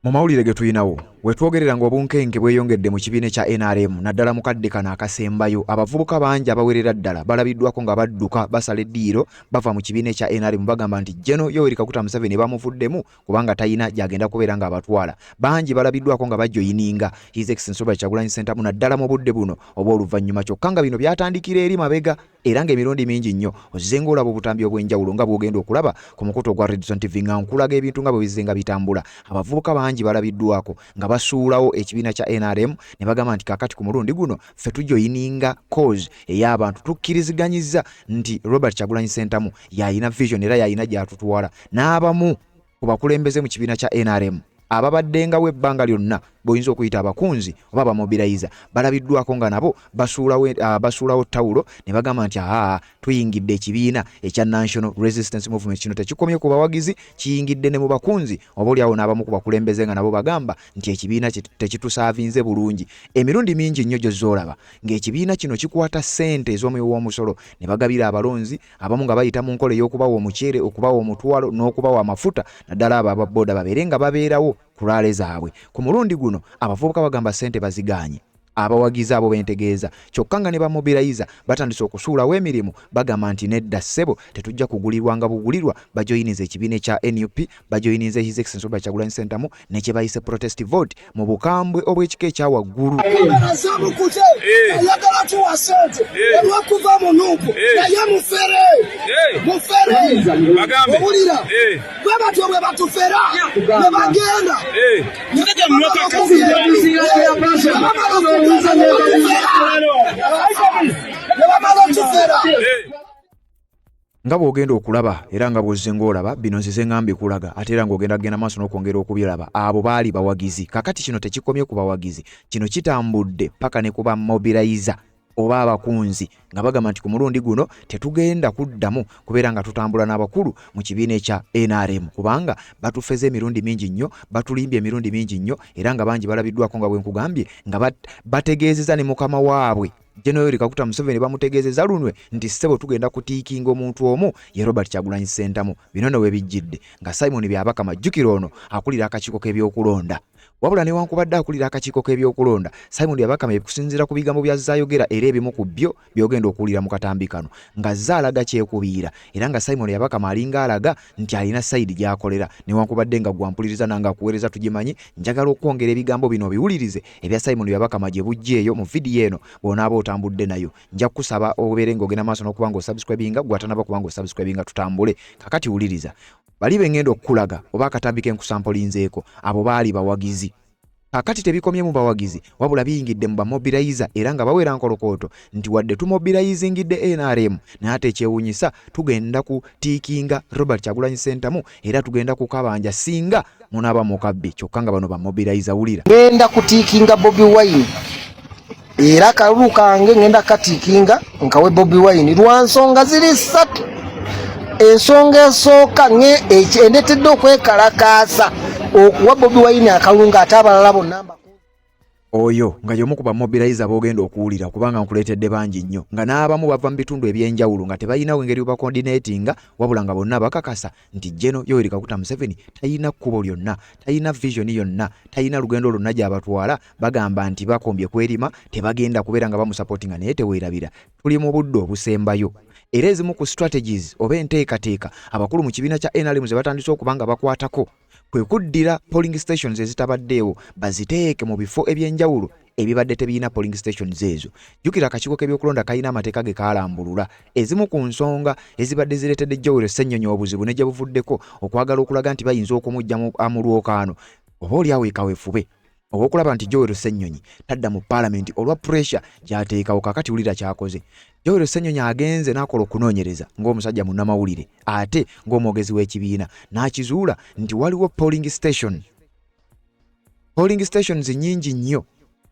Mu mawulire ge tulinawo we twogerera ng'obunkenke bweyongedde mu kibiina ekya NRM naddala mu kadde kano akasembayo, abavubuka bangi abawerera ddala balabiddwako nga badduka basala eddiiro bava mu kibiina ekya NRM, bagamba nti General Yoweri Kaguta Museveni bamuvuddemu kubanga talina gy'agenda kubeera ng'abatwala. Bangi balabiddwako nga bajoyininga His Excellency Robert Kyagulanyi Ssentamu naddala mu budde buno obw'oluvannyuma, kyokka nga bino byatandikira eri mabega era ng'emirundi mingi nnyo ozze ng'olaba obutambi obw'enjawulo nga bw'ogenda okulaba ku mukutu ogwa Redson TV nga nkulaga ebintu nga bwe bizze nga bitambula. Abavubuka bangi balabiddwako nga basuulawo ekibiina kya NRM ne bagamba nti kaakati ku mulundi guno ffe tujoyininga cause ey'abantu, tukkiriziganyizza nti Robert Kyagulanyi Ssentamu y'alina vision era y'alina gy'atutwala. N'abamu ku bakulembeze mu kibiina kya NRM ababaddengawo ebbanga lyonna b'oyinza okuyita abakunzi oba abamobilizer balabiddwako nga nabo basuulawo tawulo ne bagamba nti aa, tuyingidde ekibiina ekya National Resistance Movement. Kino tekikomye ku bawagizi, kiyingidde ne mu bakunzi oba oliawo n'abamu ku bakulembeze nga nabo bagamba nti ekibiina tekitusaavinze bulungi. Emirundi mingi nnyo gy'ozzoolaba ng'ekibiina kino kikwata ssente ez'omuwi w'omusolo ne bagabira abalonzi abamu nga bayita mu nkola ey'okubawa omuceere, okubawa omutwalo n'okubawa amafuta, naddala abo ababooda babeere nga babeerawo ku rally zaabwe. Ku mulundi guno abavubuka bagamba ssente bazigaanye, abawagizi abo bentegeeza, kyokka nga ne bamobilizer batandise okusuulawo emirimu, bagamba nti nedda ssebo, tetujja kugulirwanga bugulirwa. Bajoyiniza ekibiina ekya NUP, bajoyiniza His Excellency Robert Kyagulanyi Ssentamu ne kye bayise protest vote mu bukambwe obw'ekika ekya waggulu. Zamukute ayagala tuwa sente olwokuva mu NUP, naye mufere, mufere, owulira? Bwe batyo bwe batufera ne bagenda ne bamala otufera. Nga bw'ogenda okulaba era nga bw'ozze ng'olaba bino, nzize nga mbikulaga, ate era ng'ogenda kugenda maaso n'okwongera okubiraba. Abo baali bawagizi. Kakati kino tekikomye ku bawagizi, kino kitambudde paka ne ku bamobilizer oba abakunzi nga bagamba nti ku mulundi guno tetugenda kuddamu kubeera nga tutambula n'abakulu mu kibiina ekya NRM kubanga batufeze emirundi mingi nnyo, batulimbye emirundi mingi nnyo, era nga bangi balabiddwako nga bwe nkugambye nga bategeezeza ne mukama waabwe General Yoweri Kaguta Museveni, bamutegeezeza lunwe nti ssebo, tugenda kutiikinga omuntu omu, ye Robert Kyagulanyi Ssentamu. Bino nno we bijjidde nga Simon Byabakama, jjukira ono akulira akakiiko k'ebyokulonda, wabula newankubadde akulira akakiiko k'ebyokulonda, Simon Byabakama, okusinziira ku bigambo by'azze ayogera era ebimu ku byo by'ogenda okuwulira mu katambi kano, nga zze alaga kyekubiira, era nga Simon Byabakama alinga alaga nti alina side gy'akolera, newankubadde nga gwampuliriza nange akuweereza tugimanyi. Njagala okwongera ebigambo bino obiwulirize ebya Simon Byabakama gye bujja eyo mu vidiyo eno bw'onaaba otambudde nayo. Nja kukusaba obeere ng'ogenda maaso n'okuba ng'osubscribinga gwe atanaba kuba ng'osubscribinga. Tutambule. Kakati wuliriza bali be ŋŋenda okukulaga oba akatambi ke nkusampolinzeeko. Abo baali bawagizi. Kakati tebikomye mu bawagizi, wabula biyingidde mu bamobilizer era nga bawera nkolokooto nti wadde tumobilizingidde NRM, naye ate ekyewuunyisa tugenda kutiikinga Robert Kyagulanyi Ssentamu era tugenda kukabanja singa munaaba mukabbi, kyokka nga bano bamobilizer. Wulira. Ngenda kutiikinga Bobi Wine, era akalulu kange ngenda katiikinga nkawe Bobi Wine lwa nsonga ziri ssatu. Ensonga esooka endetedde okwekalakaasa okuwa Bobi Wine akalulu ng'ate abalala bonna Oyo nga y'omu ku bamobilizer b'ogenda okuwulira, kubanga nkuleetedde bangi nnyo nga n'abamu bava mu bitundu ebyenjawulo nga tebalinawo engeri bwebacoordinatinga, wabula nga bonna bakakasa nti General Yoweri Kaguta Museveni talina kkubo lyonna, talina vision yonna, talina lugendo lwonna gy'abatwala. Bagamba nti bakombye kwerima, tebagenda kubeera nga bamusupportinga. Naye teweerabira, tuli mu budde obusembayo, era ezimu ku strategies oba enteekateeka abakulu mu kibiina kya NRM ze batandise okuba nga bakwatako kwe kuddira polling stations ezitabaddeewo baziteeke mu bifo ebyenjawulo ebibadde tebirina polling stations ezo. Jjukira akakiiko k'ebyokulonda kalina amateeka ge kalambulula. Ezimu ku nsonga ezibadde zireetedde Joel Ssennyonyi obuzibu ne gye buvuddeko okwagala okulaga nti bayinza okumujja mu lwokaano oba oli awo ekawefube ow'okulaba nti Joel Ssennyonyi tadda mu paalamenti olwa pressure gy'ateekawo. Kaakati wulira kyakoze Joel Ssennyonyi. Agenze n'akola okunoonyereza ng'omusajja munnamawulire ate ng'omwogezi w'ekibiina, n'akizuula nti waliwo polling stations nnyingi nnyo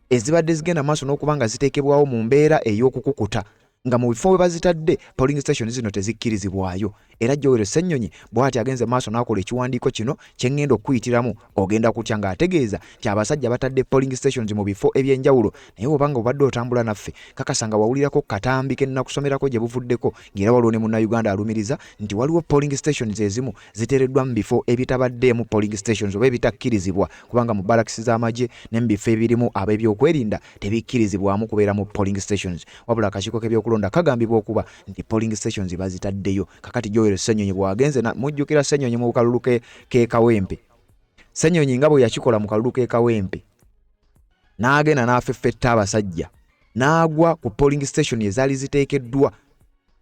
ezibadde zigenda maaso n'okuba nga ziteekebwawo mu mbeera ey'okukukuta, nga mu bifo we bazitadde polling station zino tezikkirizibwayo. Era Joel Ssenyonyi bw'ati agenze maaso n'akola ekiwandiiko kino kye ŋŋenda okukuyitiramu ogenda kutya ng'ategeeza nti abasajja batadde polling stations mu bifo eby'enjawulo. Naye oba nga obadde otambula naffe, kakasa nga wawulirako ku katambi ke nnakusomerako gye buvuddeko ng'era waliwo ne Munnayuganda alumiriza nti waliwo polling stations ezimu ziteereddwa mu bifo ebitabaddeemu polling stations oba ebitakkirizibwa kubanga mu balakisi z'amagye ne mu bifo ebirimu ab'ebyokwerinda tebikkirizibwamu kubeera mu polling stations. Wabula akakiiko k'ebyokulonda kagambibwa okuba nti polling stations bazitaddeyo. Kakati Joel Ssenyonyi bw'agenze, mujjukira Ssenyonyi mu kalulu ke k'e Kawempe, Ssenyonyi nga bwe yakikola mu kalulu k'e Kawempe n'agenda n'afeffetta abasajja n'agwa ku polling station ezaali ziteekeddwa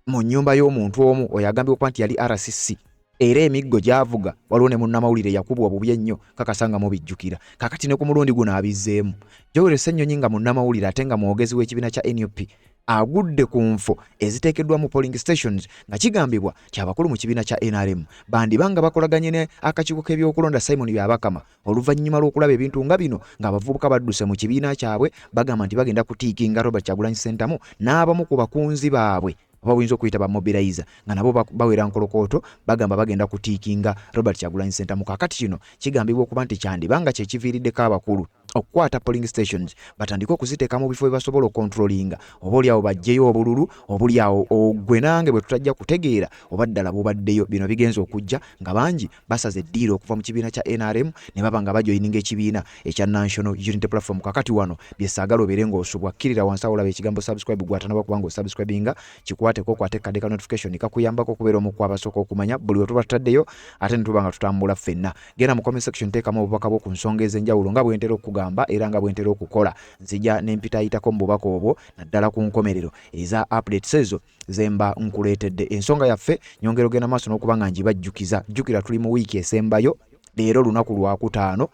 mu nnyumba y'omuntu omu oyo agambibwa okuba nti yali RCC era emiggo gy'avuga. Waliwo ne munnamawulire yakubwa bubi ennyo, kakasa nga mubijjukira. Kakati ne ku mulundi guno abizzeemu. Joel Ssenyonyi nga munnamawulire ate nga mwogezi w'ekibiina kya NUP agudde ku nfo eziteekeddwa mu polling stations nga kigambibwa nti abakulu mu kibiina kya NRM bandiba nga bakolaganye ne akakiiko k'ebyokulonda Simon Byabakama oluvannyuma lw'okulaba ebintu nga bino ng'abavubuka badduse mu kibiina kyabwe bagamba nti bagenda kutiikinga Robert Kyagulanyi Ssentamu n'abamu ku bakunzi baabwe oba buyinza okuyita ba mobilizer nga nabo bawera nkolokooto bagamba bagenda kutiikinga Robert Kyagulanyi Ssentamu. Kaakati kino kigambibwa okuba nti kyandiba nga kye kiviiriddeko abakulu okukwata polling stations batandike okuziteeka mu bifo bye basobola okontrolinga oba oli awo baggyeyo obululu obuli awo ogwe nange bwe tutajja kutegeera oba ddala bubaddeyo. Bino bigenze okujja nga bangi basaze eddiiro okuva mu kibiina kya NRM ne baba nga bajoyininga ekibiina ekya National Unity Platform. Kakati wano bye saagala obeere ng'osubwa, kkirira wansi awo olaba ekigambo subscribe, gw'atanaba kuba ng'osubscribinga kikwateko, okwate kadde ka notification kakuyambako okubeera omu ku abasooka okumanya buli we tuba tutaddeyo ate ne tuba nga tutambula ffenna. Genda mu comment section, teekamu obubaka bwo ku nsonga ez'enjawulo nga bwe ntera okukugamba era nga bwe ntera okukola. Nzija ne mpitaayitako mu bubaka obwo naddala ku nkomerero eza updates ezo ze mba nkuleetedde. Ensonga yaffe nyongera ogenda maaso n'okuba nga ngibajjukiza. Jjukira tuli mu wiiki esembayo, leero lunaku lwakutaano,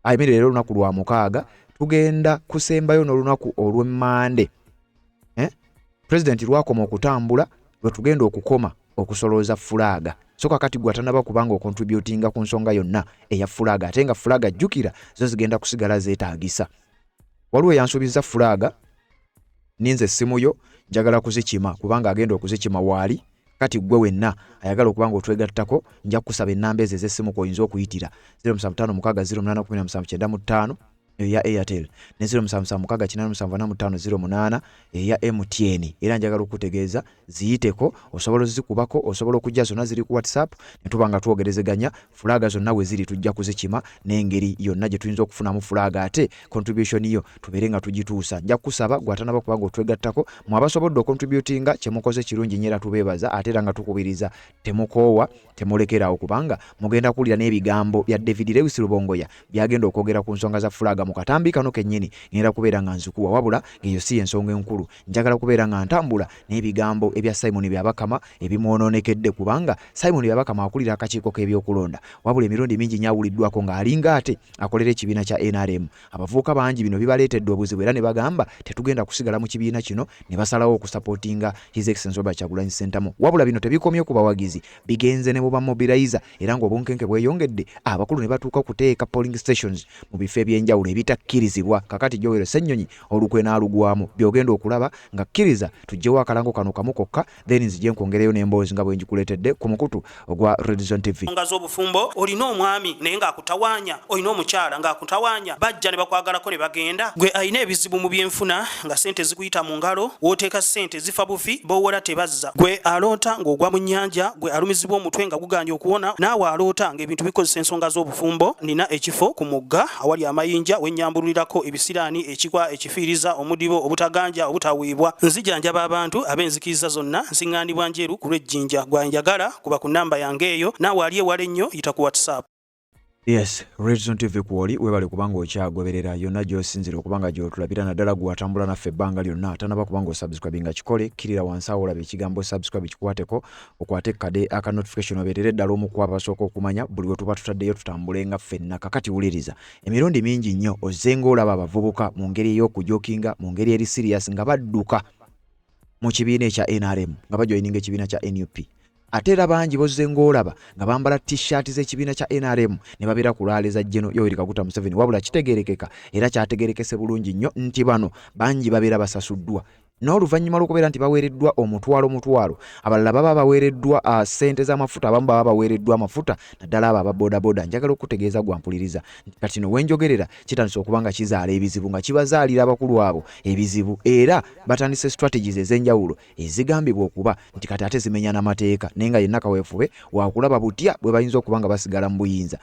I mean leero lunaku lwa mukaaga, tugenda kusembayo n'olunaku olw'emmande. Pulezidenti lwakoma okutambula lwe tugenda okukoma okusolooza fulaaga. So kakati gwe atanaba kubanga okontributinga ku nsonga yonna eya fulaaga, ate nga fulaaga jjukira zo zigenda kusigala zeetaagisa. Waliwo eyansuubizza fulaaga, ninze essimu yo njagala kuzikima kubanga agenda okuzikima waali. Kati ggwe wenna ayagala okuba nga otwegattako, nja kukusaba ennamba ezo ez'essimu kw'oyinza okuyitira 0756 0817 95 eya Airtel ne 0776874508 eya MTN. Era njagala okukutegeeza ziyiteko, osobola ozikubako, osobola okujja, zonna ziri ku WhatsApp ne tuba nga twogerezeganya. Fulaaga zonna we ziri tujja kuzikima n'engeri yonna gye tuyinza okufunamu fulaaga ate contribution yo tubeere nga tugituusa. Nja kukusaba gwe atanaba kuba nga otwegattako, mwe abasobodde okontributinga kye mukoze kirungi nnyo era tubeebaza ate era nga tukubiriza temukoowa, temulekeraawo kubanga mugenda kuwulira n'ebigambo bya David Lewis Rubongoya by'agenda okwogera ku nsonga za fulaaga mu katambi kano kennyini. Ngenda kubeera nga nzikuwa, wabula ng'eyo si y'ensonga enkulu. Njagala kubeera nga ntambula n'ebigambo ebya Simon Byabakama ebimwonoonekedde kubanga Simon Byabakama akulira akakiiko k'ebyokulonda, wabula emirundi mingi nnyo awuliddwako ng'alinga ate akolera ekibiina kya NRM. Abavubuka bangi bino bibaleetedde obuzibu era ne bagamba tetugenda kusigala mu kibiina kino ne basalawo okusapootinga His Excellency Robert Kyagulanyi Ssentamu. Wabula bino tebikomye ku bawagizi, bigenze ne mu bamobilizer era ng'obunkenke bweyongedde, abakulu ne batuuka okuteeka polling stations mu bifo eby'enjawulo ebitakkirizibwa. Kakati Joel Ssenyonyi olukwe n'alugwamu, by'ogenda okulaba nga kkiriza tuggyewo akalango kano kamu kokka then nzije nkwongereyo n'emboozi nga bwe ngikuleetedde ku mukutu ogwa Red Zone TV. Nga z'obufumbo, olina omwami naye ng'akutawaanya, olina omukyala ng'akutawaanya, bajja ne bakwagalako ne bagenda. Gwe alina ebizibu mu byenfuna nga ssente zikuyita mu ngalo, w'oteeka ssente zifa bufi, b'owola tebazza. Gwe aloota ng'ogwa mu nnyanja, gwe alumizibwa omutwe nga gugaanye okuwona, naawe aloota ng'ebintu bikozesa ensonga z'obufumbo, nnina ekifo ku mugga awali amayinja we nnyambululirako ebisiraani, ekikwa, ekifiiriza, omudibo, obutaganja, obutaweebwa. Nzijanjaba abantu ab'enzikiriza zonna, nsiŋŋaanibwa Njeru ku lw'e Jinja. Gwe anjagala, kuba ku nnamba yange eyo. Naawe ali ewala ennyo, yita ku WhatsApp. Yes, Red Zone TV kwoli, webale kubanga okyagoberera yonna gy'osinzira okuba nga gy'otulabira, naddala gwe watambula naffe ebbanga lyonna atanaba kuba nga osubscribinga kikole, kkirira wansi awo olaba ekigambo subscribe kikwateko, okwate kade aka notification obeerere ddala omu ku abasooka okumanya buli we tuba tutaddeyo tutambule nga ffenna. Kakati wuliriza, emirundi mingi nnyo ozze ng'olaba abavubuka mu ngeri ey'okujokinga, mu ngeri eri serious nga badduka mu kibiina ekya NRM nga bajoyininga ekibiina kya NUP. Ate era bangi bozze ng'olaba nga bambala t-shirt z'ekibiina kya NRM ne babeera ku laale za Gen Yoweri Kaguta Museveni, wabula kitegeerekeka era kyategeerekese bulungi nnyo nti bano bangi babeera basasuddwa. N'oluvannyuma lw'okubeera nti baweereddwa omutwalo mutwalo, abalala baba baweereddwa ssente z'amafuta, abamu baba baweereddwa amafuta, naddala abo aba bodaboda. Njagala okukutegeeza gwampuliriza nti kati no wenjogerera kitandise okuba nga kizaala ebizibu, nga kibazaalira abakulu abo ebizibu, era batandise strategies ez'enjawulo ezigambibwa okuba nti kati ate zimenya n'amateeka, naye nga yenna kaweefube wakulaba butya bwe bayinza okuba nga basigala mu buyinza.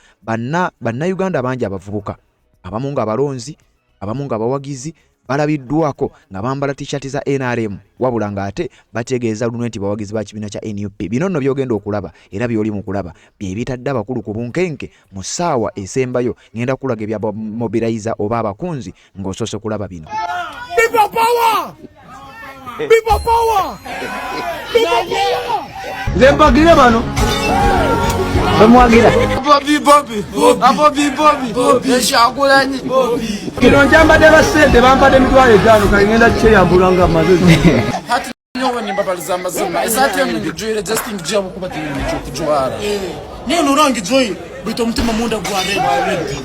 Bannayuganda bangi abavubuka, abamu nga balonzi, abamu nga bawagizi, balabiddwako nga bambala t-shirt za NRM wabula ng'ate bategeeza lunwe nti bawagizi ba kibiina kya NUP. Bino nno by'ogenda okulaba era by'oli mu kulaba bye bitadde abakulu ku bunkenke mu ssaawa esembayo. Ngenda kukulaga ebya mobilizer oba abakunzi ng'osoose kulaba bino. People power! People power! People power! Nze mpagire bano bemwagira Bobi Bobi Bobi Bobi Ekyagulanyi kino nkyambadde ba ssente bampadde 50,000 kale ngenda kyeyambula nga maze. Hati nyowe nimbabaliza amazima esaati eno ngijwire just ngijja kuba tinyine kyokujwara. Niyo nuranga ijoyi bita omutima munda gwa red.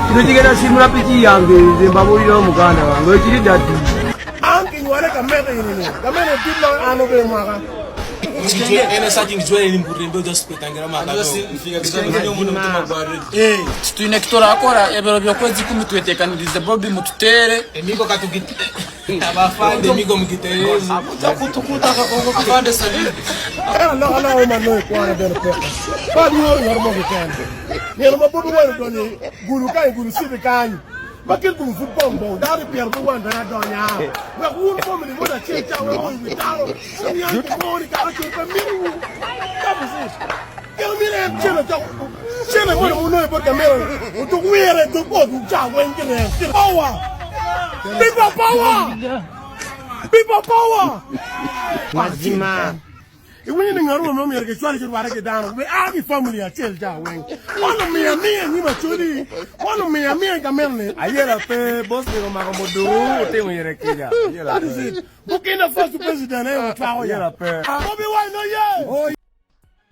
Kino kigenda simula piki yange nze mbabuulira omuganda wange ekiri daddi. Anki nywale kamere ini. Kamere dilo ano be mwaka. Twine kiturakora ebiro by'okwezi 10 twetekanirize Bobi mututere Era no ana o man no kwana bene peka. Ba ni yor yor mo kikan. Ni no bobu wani doni guru kai guru sibi kan. Bakil guru football bo dari pier bu wan dana donya. Wa un bo mi mo da che cha wo mi taro. Ni an ko ni ka che pe mi. Kabu si. Kelo mi re che no cha. Che ne mo mo no por kamera. O tu were tu ko tu cha wen ke ne. Power. People power. People power. Mazima. Iwinyi ni ngaruo mo mier ke chwali chwara ke dano we agi family achel ja wen wano mia mia ni machuli wano mia mia kamerne Ayera pe boss ni mako moduru otimo yere kija. Ayera That is it. Burkina Faso president eh mutwao ya Ayera pe. Bobi Wine no ye.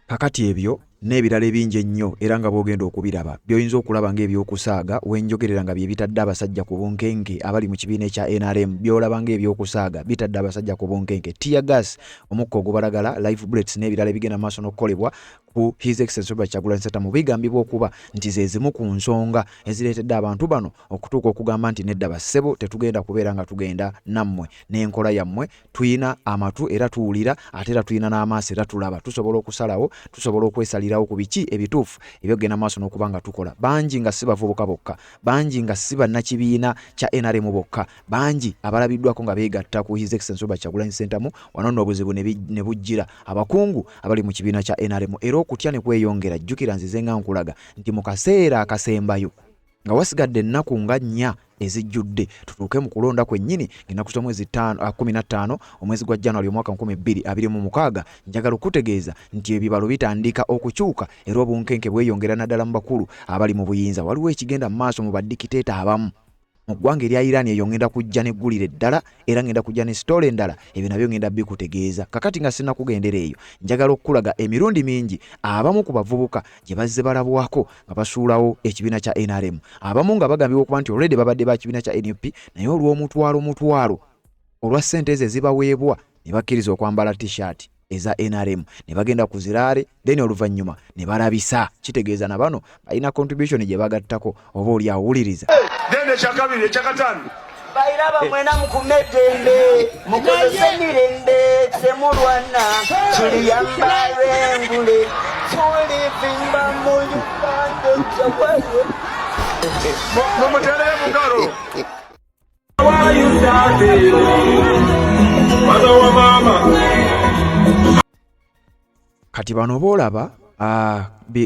Kakati ebyo n'ebirala ebingi ennyo era nga bw'ogenda okubiraba by'oyinza okulaba ng'ebyokusaaga wenjogerera nga bye bitadde abasajja ku bunkenke abali mu kibiina ekya NRM, by'olaba ng'ebyokusaaga bitadde abasajja ku bunkenke. Tear gas, omukka ogubalagala, live bullets n'ebirala ebigenda maaso n'okukolebwa ku His Excellency Robert Kyagulanyi Ssentamu bigambibwa okuba nti ze zimu ku nsonga ezireetedde abantu bano okutuuka okugamba nti nedda bassebo, tetugenda kubeera nga tugenda nammwe n'enkola yammwe. Tuyina amatu era tuwulira, ate era tuyina n'amaaso era tulaba, tusobola okusalawo, tusobola okwesalirawo ku biki ebituufu ebyokugenda maaso n'okuba nga tukola. Bangi nga si bavubuka bokka, bangi nga si bannakibiina kya NRM bokka, bangi abalabiddwako nga beegatta ku His Excellency Robert Kyagulanyi Ssentamu. Wano nno obuzibu ne bujjira abakungu abali mu kibiina kya NRM era okutya ne kweyongera. Jjukira nzize nga nkulaga nti mu kaseera akasembayo nga wasigadde ennaku nga 4 ezijjudde tutuuke mu kulonda kwennyini ng'ennaku z'omwezi 15 omwezi gwa January omwaka 2026, njagala okutegeeza nti ebibalo bitandika okukyuka era obunkenke bweyongera naddala mu bakulu abali mu buyinza. Waliwo ekigenda mu maaso mu badikiteeta abamu mu ggwanga erya Iran. Eyo ngenda kujja n'eggulire eddala era ngenda kujja ne sitoola endala, ebyo nabyo ngenda bikutegeeza. Kakati nga sinnakugendera eyo, njagala okukulaga emirundi mingi abamu ku bavubuka gye bazze balabwako nga basuulawo ekibiina kya NRM, abamu nga bagambibwa okuba nti already babadde ba kibiina kya NUP, naye olw'omutwalo mutwalo olwa ssente ezo ezibaweebwa ne bakkiriza okwambala t-shirt eza NRM ne bagenda ku ziraare, then oluvannyuma ne balabisa. Kitegeeza na bano balina contribution gye bagattako oba oli awuliriza. Then ekyakabiri, ekyakataano, Bairaba mwena mukume eddembe, mukozese emirembe, temulwana, tuliyambala engule, tulivimba mu Uganda kyawaye. Mumuterere mu ngalo. Mwana wa maama. Kati bano boolaba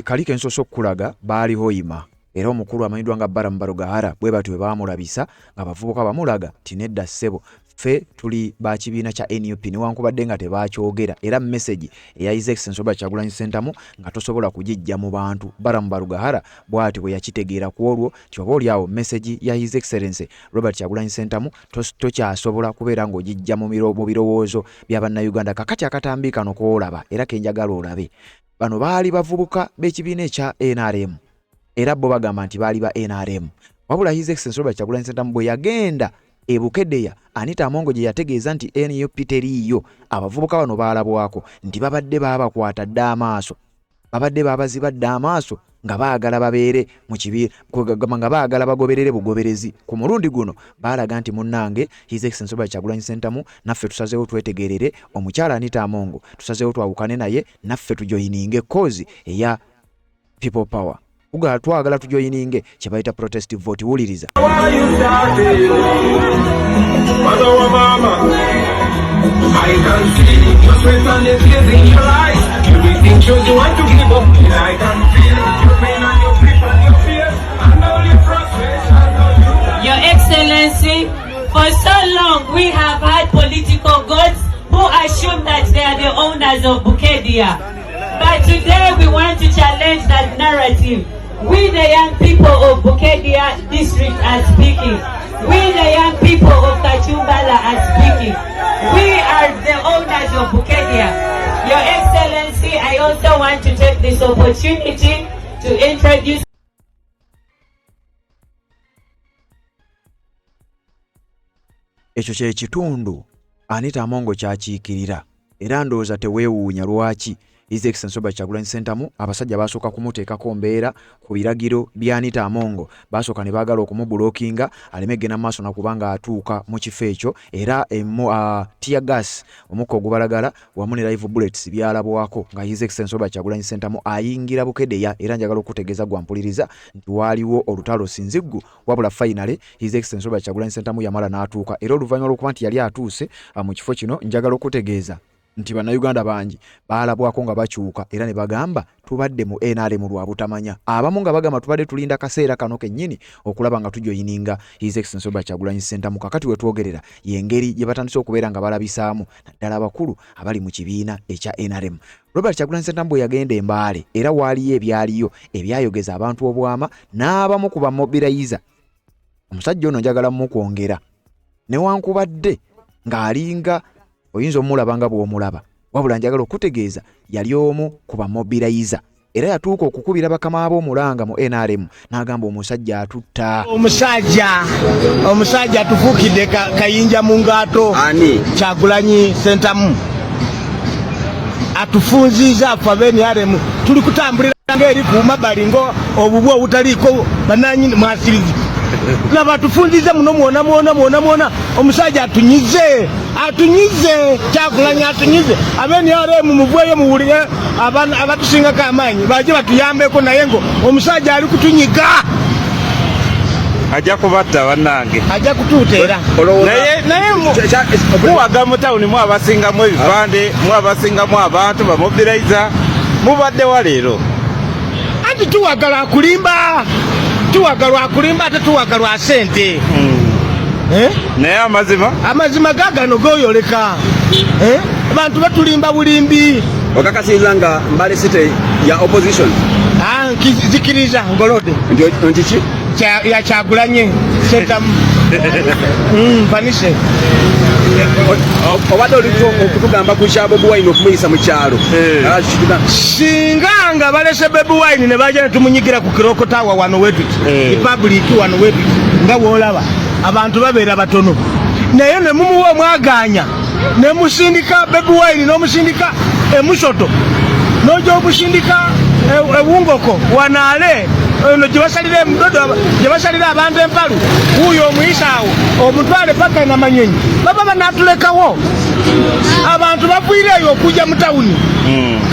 kali kensoose okukulaga baali Hoima era omukulu amanyiddwa nga Balaam Barugahara bwe batyo bwe baamulabisa nga abavubuka bamulaga nti nedda ssebo, ffe tuli ba kibiina kya NUP, newankubadde nga tebaakyogera, era message eya His Excellency Robert Kyagulanyi Ssentamu nga tosobola kugiggya mu bantu. Balaam Barugahara bw'atyo bwe yakitegeera ku olwo nti oba oli awo message ya His Excellency Robert Kyagulanyi Ssentamu tokyasobola kubeera ng'ogiggya mu birowoozo bya Bannayuganda. Kakati akatambi kano k'olaba era ke njagala olabe, bano baali bavubuka b'ekibiina ekya NRM era bo bagamba nti baali ba NRM, wabula His Excellency Robert Kyagulanyi Ssentamu bwe yagenda E Bukedea, Anita Among gye yategeeza nti nup teriiyo, abavubuka bano baalabwako nti babadde baabakwata dda amaaso, babadde baabaziba dda amaaso nga baagala babeere mu kibiina, kwegamba nga baagala bagoberere bugoberezi. Ku mulundi guno baalaga nti munnange His Excellency Robert Kyagulanyi Ssentamu naffe tusazeewo twetegerere omukyala Anita Among, tusazeewo twawukane naye naffe tujoyininge koozi eya People Power. Kuga twagala tujoyininge kye bayita protest vote. Wuliriza. Mother wa mama, I can see your sweat and the tears in your eyes. Everything shows you want to give up. And I can feel your pain and your grief and your fear and all your frustration. Your Excellency, for so long we have had political gods who assume that they are the owners of Bukedea. But today we want to challenge that narrative. We the young people of Bukedea district are speaking. We the young people of Kachumbala are speaking. We are the owners of Bukedea. Your Excellency, I also want to take this opportunity to introduce Ekyo kye kitundu Anita Amongo ky'akiikirira era ndowooza teweewuunya lwaki His Excellency Robert Kyagulanyi Ssentamu abasajja baasooka kumuteekako mbeera ku biragiro bya Anita Amongo. Baasooka ne baagala okumubulookinga aleme kugenda mu maaso na kuba ng'atuuka mu kifo ekyo era tear gas, omukka ogubalagala wamu ne live bullets byalabwako nga His Excellency Robert Kyagulanyi Ssentamu ayingira Bukedea era njagala okukutegeeza gwe ampuliriza nti waaliwo olutalo sinziggu Wabula finally His Excellency Robert Kyagulanyi Ssentamu yamala n'atuuka era oluvannyuma lw'okuba nti yali atuuse ah, mu kifo kino njagala okutegeeza nti bannayuganda bangi baalabwako nga bakyuka era ne bagamba tubadde mu NRM lwa butamanya abamu nga bagamba tubadde tulinda kaseera kano kennyini okulaba nga tujoyininga His Excellency Robert Kyagulanyi Ssentamu kakati we twogerera y'engeri gye batandise okubeera nga balabisaamu naddala abakulu abali mu kibiina ekya NRM Robert Kyagulanyi Ssentamu bwe yagenda e Mbale era waaliyo ebyaliyo ebyayogeza abantu obwama n'abamu ku bamobirayiza. Omusajja ono njagala mukwongera newankubadde ng'alinga oyinza omulaba nga bw'omulaba wabula njagala okutegeeza yali omu ku bamobirayiza era yatuuka okukubira bakama be omulanga mu NRM n'agamba omusajja atutta. Omusajja omusajja atufuukidde kayinja mu ngaato. Ani? Kyagulanyi Ssentamu atufunziiza afe abe NRM tuli kutambulira ng'eri ku mabbali ngo obubwa obutaliiko bananyini mwasirizi laba atufunziiza muno mwona mwona mwona mwona omusajja atunyize atunyize Kyagulanyi atunyize abe NRM muvweyo muwulire abatusingako amaanyi baje batuyambeko naye ngo omusajja ali kutunyiga ajja kubatta bannange ajja kutuuta era naye naye muwaga mu tawuni mu abasingamu ebipande mu abasingamu abantu bamobiliza mubadde wa leero anti tuwaga lwakulimba tuwaga lwakulimba ate tuwaga lwa sente Eh? Naye amazima amazima gagano goyoleka eh? Abantu batulimba bulimbi. Okakasiriza nga Mbale City ya opposition? Ah, nzikiriza ngolode nti ki ya Kyagulanyi Ssentamu mpanise. Obadde oli okutugamba ku kya Bobi Wine okumuyisa mu kyalo. Eh. Singa nga balese Bobi Wine ne baja ne tumunyigira ku Kiroko Tower wano wetuti Republic wano wetuti nga wolaba abantu babeera batono naye ne mumuwa omwagaanya ne musindika Bobi Wine n'omusindika emusoto n'oja omusindika ewungoko wanaale eno gye basalira emudodo gye basalira abantu empalu wuuyo omuyisa awo omutwale paka namanyonyi baba banatulekawo abantu baviireeyo okujja mu tawuni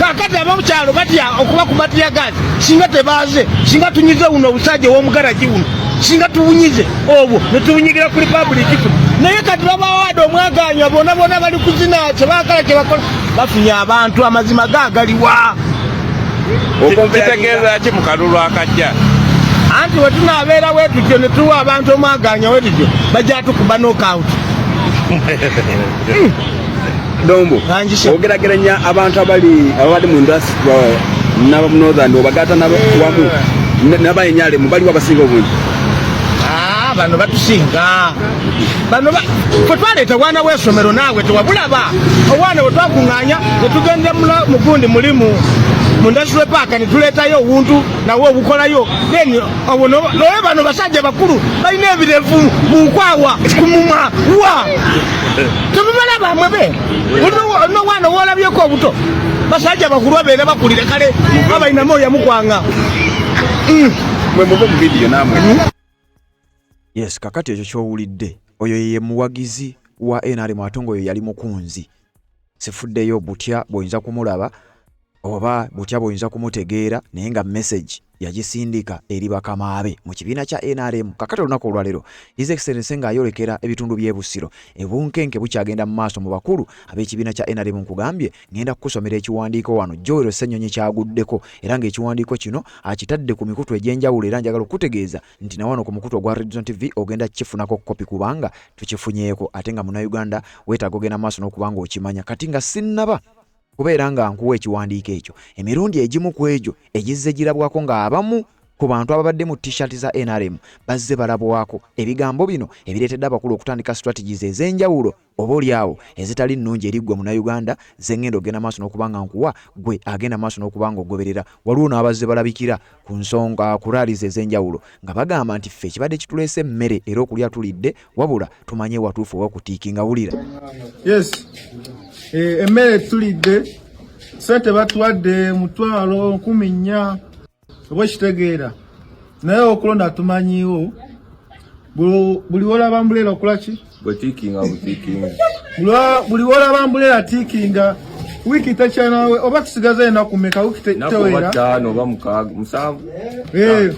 kakati abamukyalo batya okubakuba tiyagazi singa tebaaze singa tunyize wuno obusajja ow'omugaragi wuno singa tubunyize obwo netubunyigira ku republic kuno naye kati babawade omwaganya bona bona bali kuzina kyebagala kyebakola bafunye abantu amazima gagaliwa kitegeeza ki mu kalulu akajja anti wetunabeera wetutyo netuwa abantu omwaganya wetutyo bajja tukuba knockout Dombo, ogerageranya abantu abali ababadde mu industry n'aba mu northern obagatta wamu n'aba NRM baliwo abasinga obungi? Ah, bano batusinga bano ffe twaleeta obwana bw'essomero naawe tewabulaba obwana bwe twakuŋŋaanya ne tugenda mugundi mulimu Mu industrial park ne tuleetayo obuntu nawe obukolayo, then obwo noye bano basajja bakulu balina ebirevu mu nkwawa ku mumwa wa temubalaba mwe be olina obwana owolabyeko obuto basajja bakulu abeera bakulira kale abalinamu oyamukwanga. Mwe muve mu vidiyo namwe. Yes, kakati ekyo kyowulidde, oyo ye muwagizi wa NRM, ate ngaoyo yali mukunzi. Sifuddeyo butya bw'oyinza kumulaba oba butya bw'oyinza kumutegeera, naye nga message yagisindika eri bakama be mu kibiina kya NRM. Kakati olunaku olwaleero His Excellency ng'ayolekera ebitundu by'e Busiro, ebunkenke bukyagenda mu maaso mu bakulu ab'ekibiina kya NRM. Nkugambye ngenda kukusomera ekiwandiiko wano Joel Ssenyonyi kyaguddeko, era ng'ekiwandiiko kino akitadde ku mikutu egy'enjawulo, era njagala okukutegeeza nti na wano ku mukutu ogwa Redzone TV ogenda kukifunako kopi kubanga tukifunyeeko, ate nga Munnayuganda weetaaga ogenda maaso n'okuba nga okimanya. Kati nga sinnaba kubeera nga nkuwa ekiwandiiko ekyo, emirundi egimu ku egyo egizze girabwako ng'abamu ku bantu ababadde mu t-shirt za NRM bazze balabwako ebigambo bino ebireetedde abakulu okutandika strategies ez'enjawulo oba oliawo ezitali nnungi eri ggwe Munnayuganda, ze ŋŋenda okugenda maaso n'okuba nga nkuwa ggwe agenda maaso n'okuba nga ogoberera. Waliwo n'abazze balabikira ku nsonga ku rallies ez'enjawulo nga bagamba nti ffe ekibadde kituleese emmere, era okulya tulidde, wabula tumanye watuufu owakutiikinga. Wulira. Yes, emmere tulidde, sente batuwadde 140,000, oba ekitegeera, naye okulonda tumanyiwo. Buli wolaba mbuleera okola ki? Bwetiikinga butiikinga. Buli wolaba mbuleera tiikinga. Wiiki tekyanawe oba tusigaza enaku meka? Wiiki tewera. 5 oba 6, 7.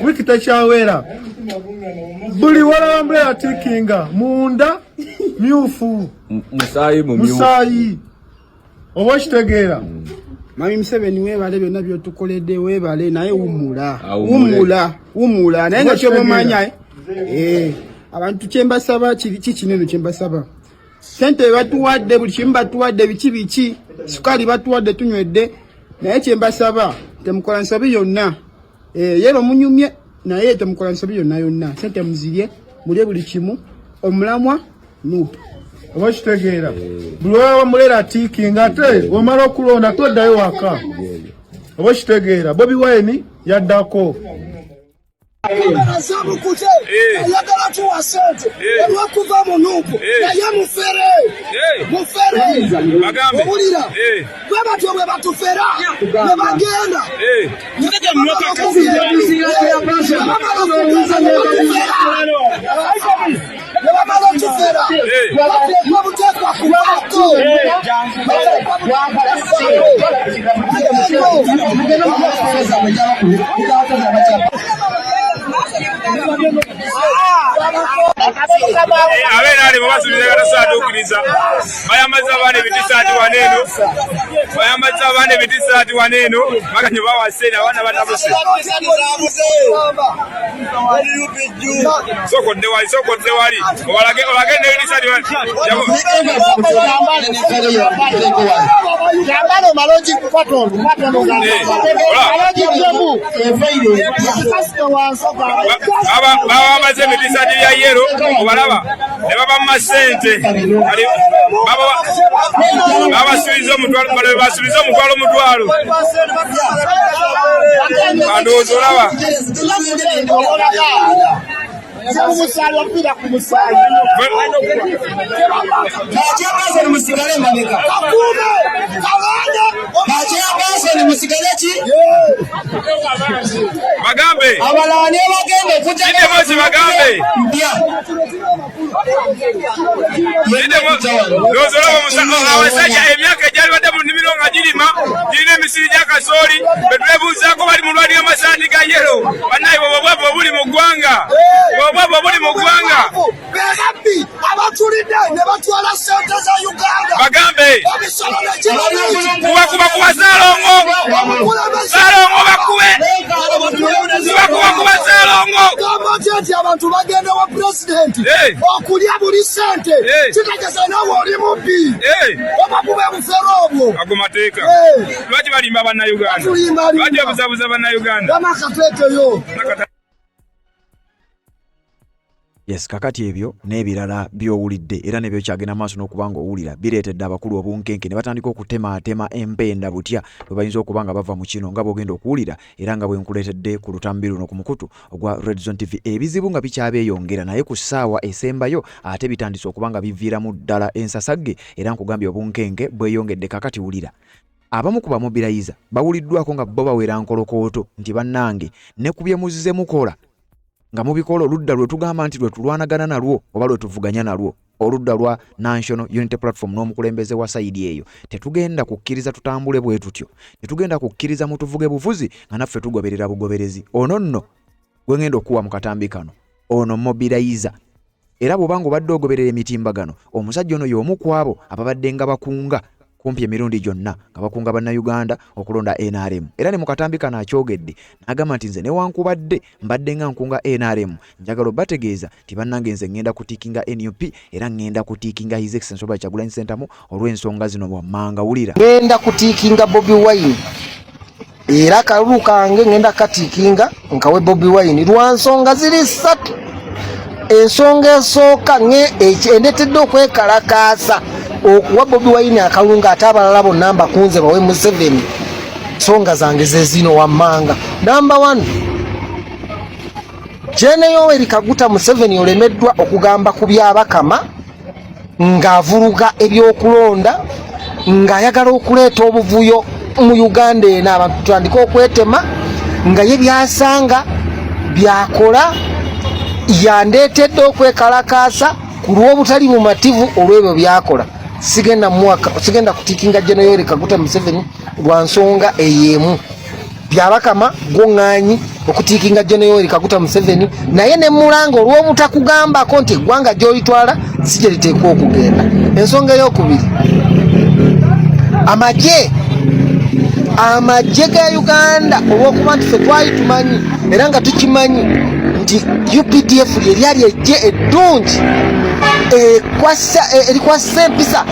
Wiiki tekyawera. Buli wolaba mbuleera tiikinga, munda myufu. Musaayi mumyufu. Musaayi, oba okitegeera. Mami Museveni, weebale byonna byotukoledde, weebale, naye wumula. Wumula, wumula. Naye nga kyoba omanya, abantu kyembasaba kikinene, kyembasaba, sente batuwadde, buli kimu batuwadde, biki biki, sukaali batuwadde, tunywedde, naye kyembasaba, temukola nsobi yonna. Yero munyumye, naye temukola nsobi yonna yonna. Sente muzirye, mulye buli kimu, omulamwa NUP. Oba okitegeera, buli waba mulera tiikinga, ate omala okulonda toddayo waka, oba okitegeera. Bobi Wine yaddako. Kamera zabukute, ayagala tuwa sente olwokuva mu NUP, naye mufere, mufere. Owulira, bwe batyo bwe batufera ne bagenda ne bamala otufera, bateekwa buteekwa kubaako. Abeera ali mubasuubiza katasaatuukiriza. Bayambaza abaana ebitisaati wano eno, bayambaza abaana ebitisaati wano eno, baganye bawa sente, abaana batabuse. Sokodde wali, sokodde wali, obalage, olage n'ebitisaati. Yambala omala ogikwata olwo omala ogiggyamu wansi. Babamaze ebitisaati bya yellow, obalaba ne babamma ssente. Babasuubiza omutwalo, bano basuubiza omutwalo, omutwalo. Andowooza olaba. Kumusaayi, ofiira ku musaayi. Chairperson, musigale emabega. Kakuume kalande. Chairperson, musigale ki? Bagambe. Abalala ne bagenda okujja. Idemosi, bagambe. Mpya. Ndowooza olaba abasajja emyaka egyali badde mu nnimiro nga girima, girina emisiri gya kasooli, betwebuuzaako bali mu lwali amasaati ga yellow. Bannaye, bwe bwabwe obuli mu ggwanga, bwe bwabwe obuli mu ggwanga. Bebabbi abatulidde ne batwala sente za Uganda. Bagambe. Emisolo nekibabiiki. Kuba, kuba, kuba Saalongo, Saalongo, bakube, kuba, kuba, kuba Saalongo. Gamba otya nti abantu bagenda wa pulezidenti okulya buli sente? Kitegeeza naawe oli mubbi, oba bube bufere obwo. Ago mateeka. Lwaki balimba Bannayuganda? Lwaki babuzabuza Bannayuganda? Gama akateekeyo. Yes, kakati ebyo n'ebirala by'owulidde era ne by'okyagenda maaso n'okuba ng'owulira bireetedde abakulu obunkenke ne batandika okutemaatema empenda butya bwe bayinza okuba nga bava mu kino nga bw'ogenda okuwulira era nga bwe nkuleetedde ku lutambi luno ku mukutu ogwa Red Zone TV. Ebizibu nga bikyabeeyongera naye ku ssaawa esembayo ate bitandise okuba nga biviiramu ddala ensasagge era nkugambye obunkenke bweyongedde. Kakati wulira Abamu ku bamobirayiza bawuliddwako nga bo bawera nkolokooto nti bannange ne ku bye muzze mukola nga mubikola oludda lwe tugamba nti lwe tulwanagana nalwo oba lwe tuvuganya nalwo oludda lwa National Unity Platform n'omukulembeze wa sayidi eyo, tetugenda kukkiriza tutambule bwe tutyo, tetugenda kukkiriza mutuvuge buvuzi nga naffe tugoberera bugoberezi. Ono nno gwe ngenda okuwa mu katambi kano, ono mobilizer. Era bw'oba ng'obadde ogoberera emitimbagano, omusajja ono y'omu ku abo ababadde nga bakunga kumpi emirundi gyonna nga bakunga Bannayuganda okulonda nrm. Era ne mu katambi kano akyogedde n'agamba nti nze newankubadde mbadde nga nkunga nrm, njagala obategeeza nti bannange nze ngenda kutiikinga nup era ngenda kutiikinga His Excellency Robert Kyagulanyi Ssentamu olw'ensonga zino wammanga. Wulira. Ngenda kutiikinga Bobi Wine era akalulu kange ngenda katiikinga nkawe Bobi Wine lwa nsonga ziri ssatu. Ensonga esooka endetedde okwekalakaasa okuwa Bobi Wine akalulu ng'ate abalala bonna mbakunze bawe Museveni, nsonga zange ze zino wammanga. Namba 1, Gen Yoweri Kaguta Museveni olemeddwa okugamba ku Byabakama ng'avuluga ebyokulonda, ng'ayagala okuleeta obuvuyo mu Uganda eno, abantu tutandike okwetema nga ye byasanga byakola. Yandeetedde okwekalakaasa ku lw'obutali bumativu olw'ebyo byakola. Sigenda muwaka, sigenda kutikinga Gen Yoweri Kaguta Museveni lwa nsonga eyo emu. Byabakama gwoŋŋaanyi okutiikinga Gen Yoweri Kaguta Museveni, naye ne mulanga olw'obutakugambako nti eggwanga gy'olitwala si gye liteekwa okugenda. Ensonga ey'okubiri, amagye ga Uganda, olw'okuba nti ffe twali tumanyi era nga tukimanyi nti UPDF lye lyali eggye eddungi erikwasa empisa,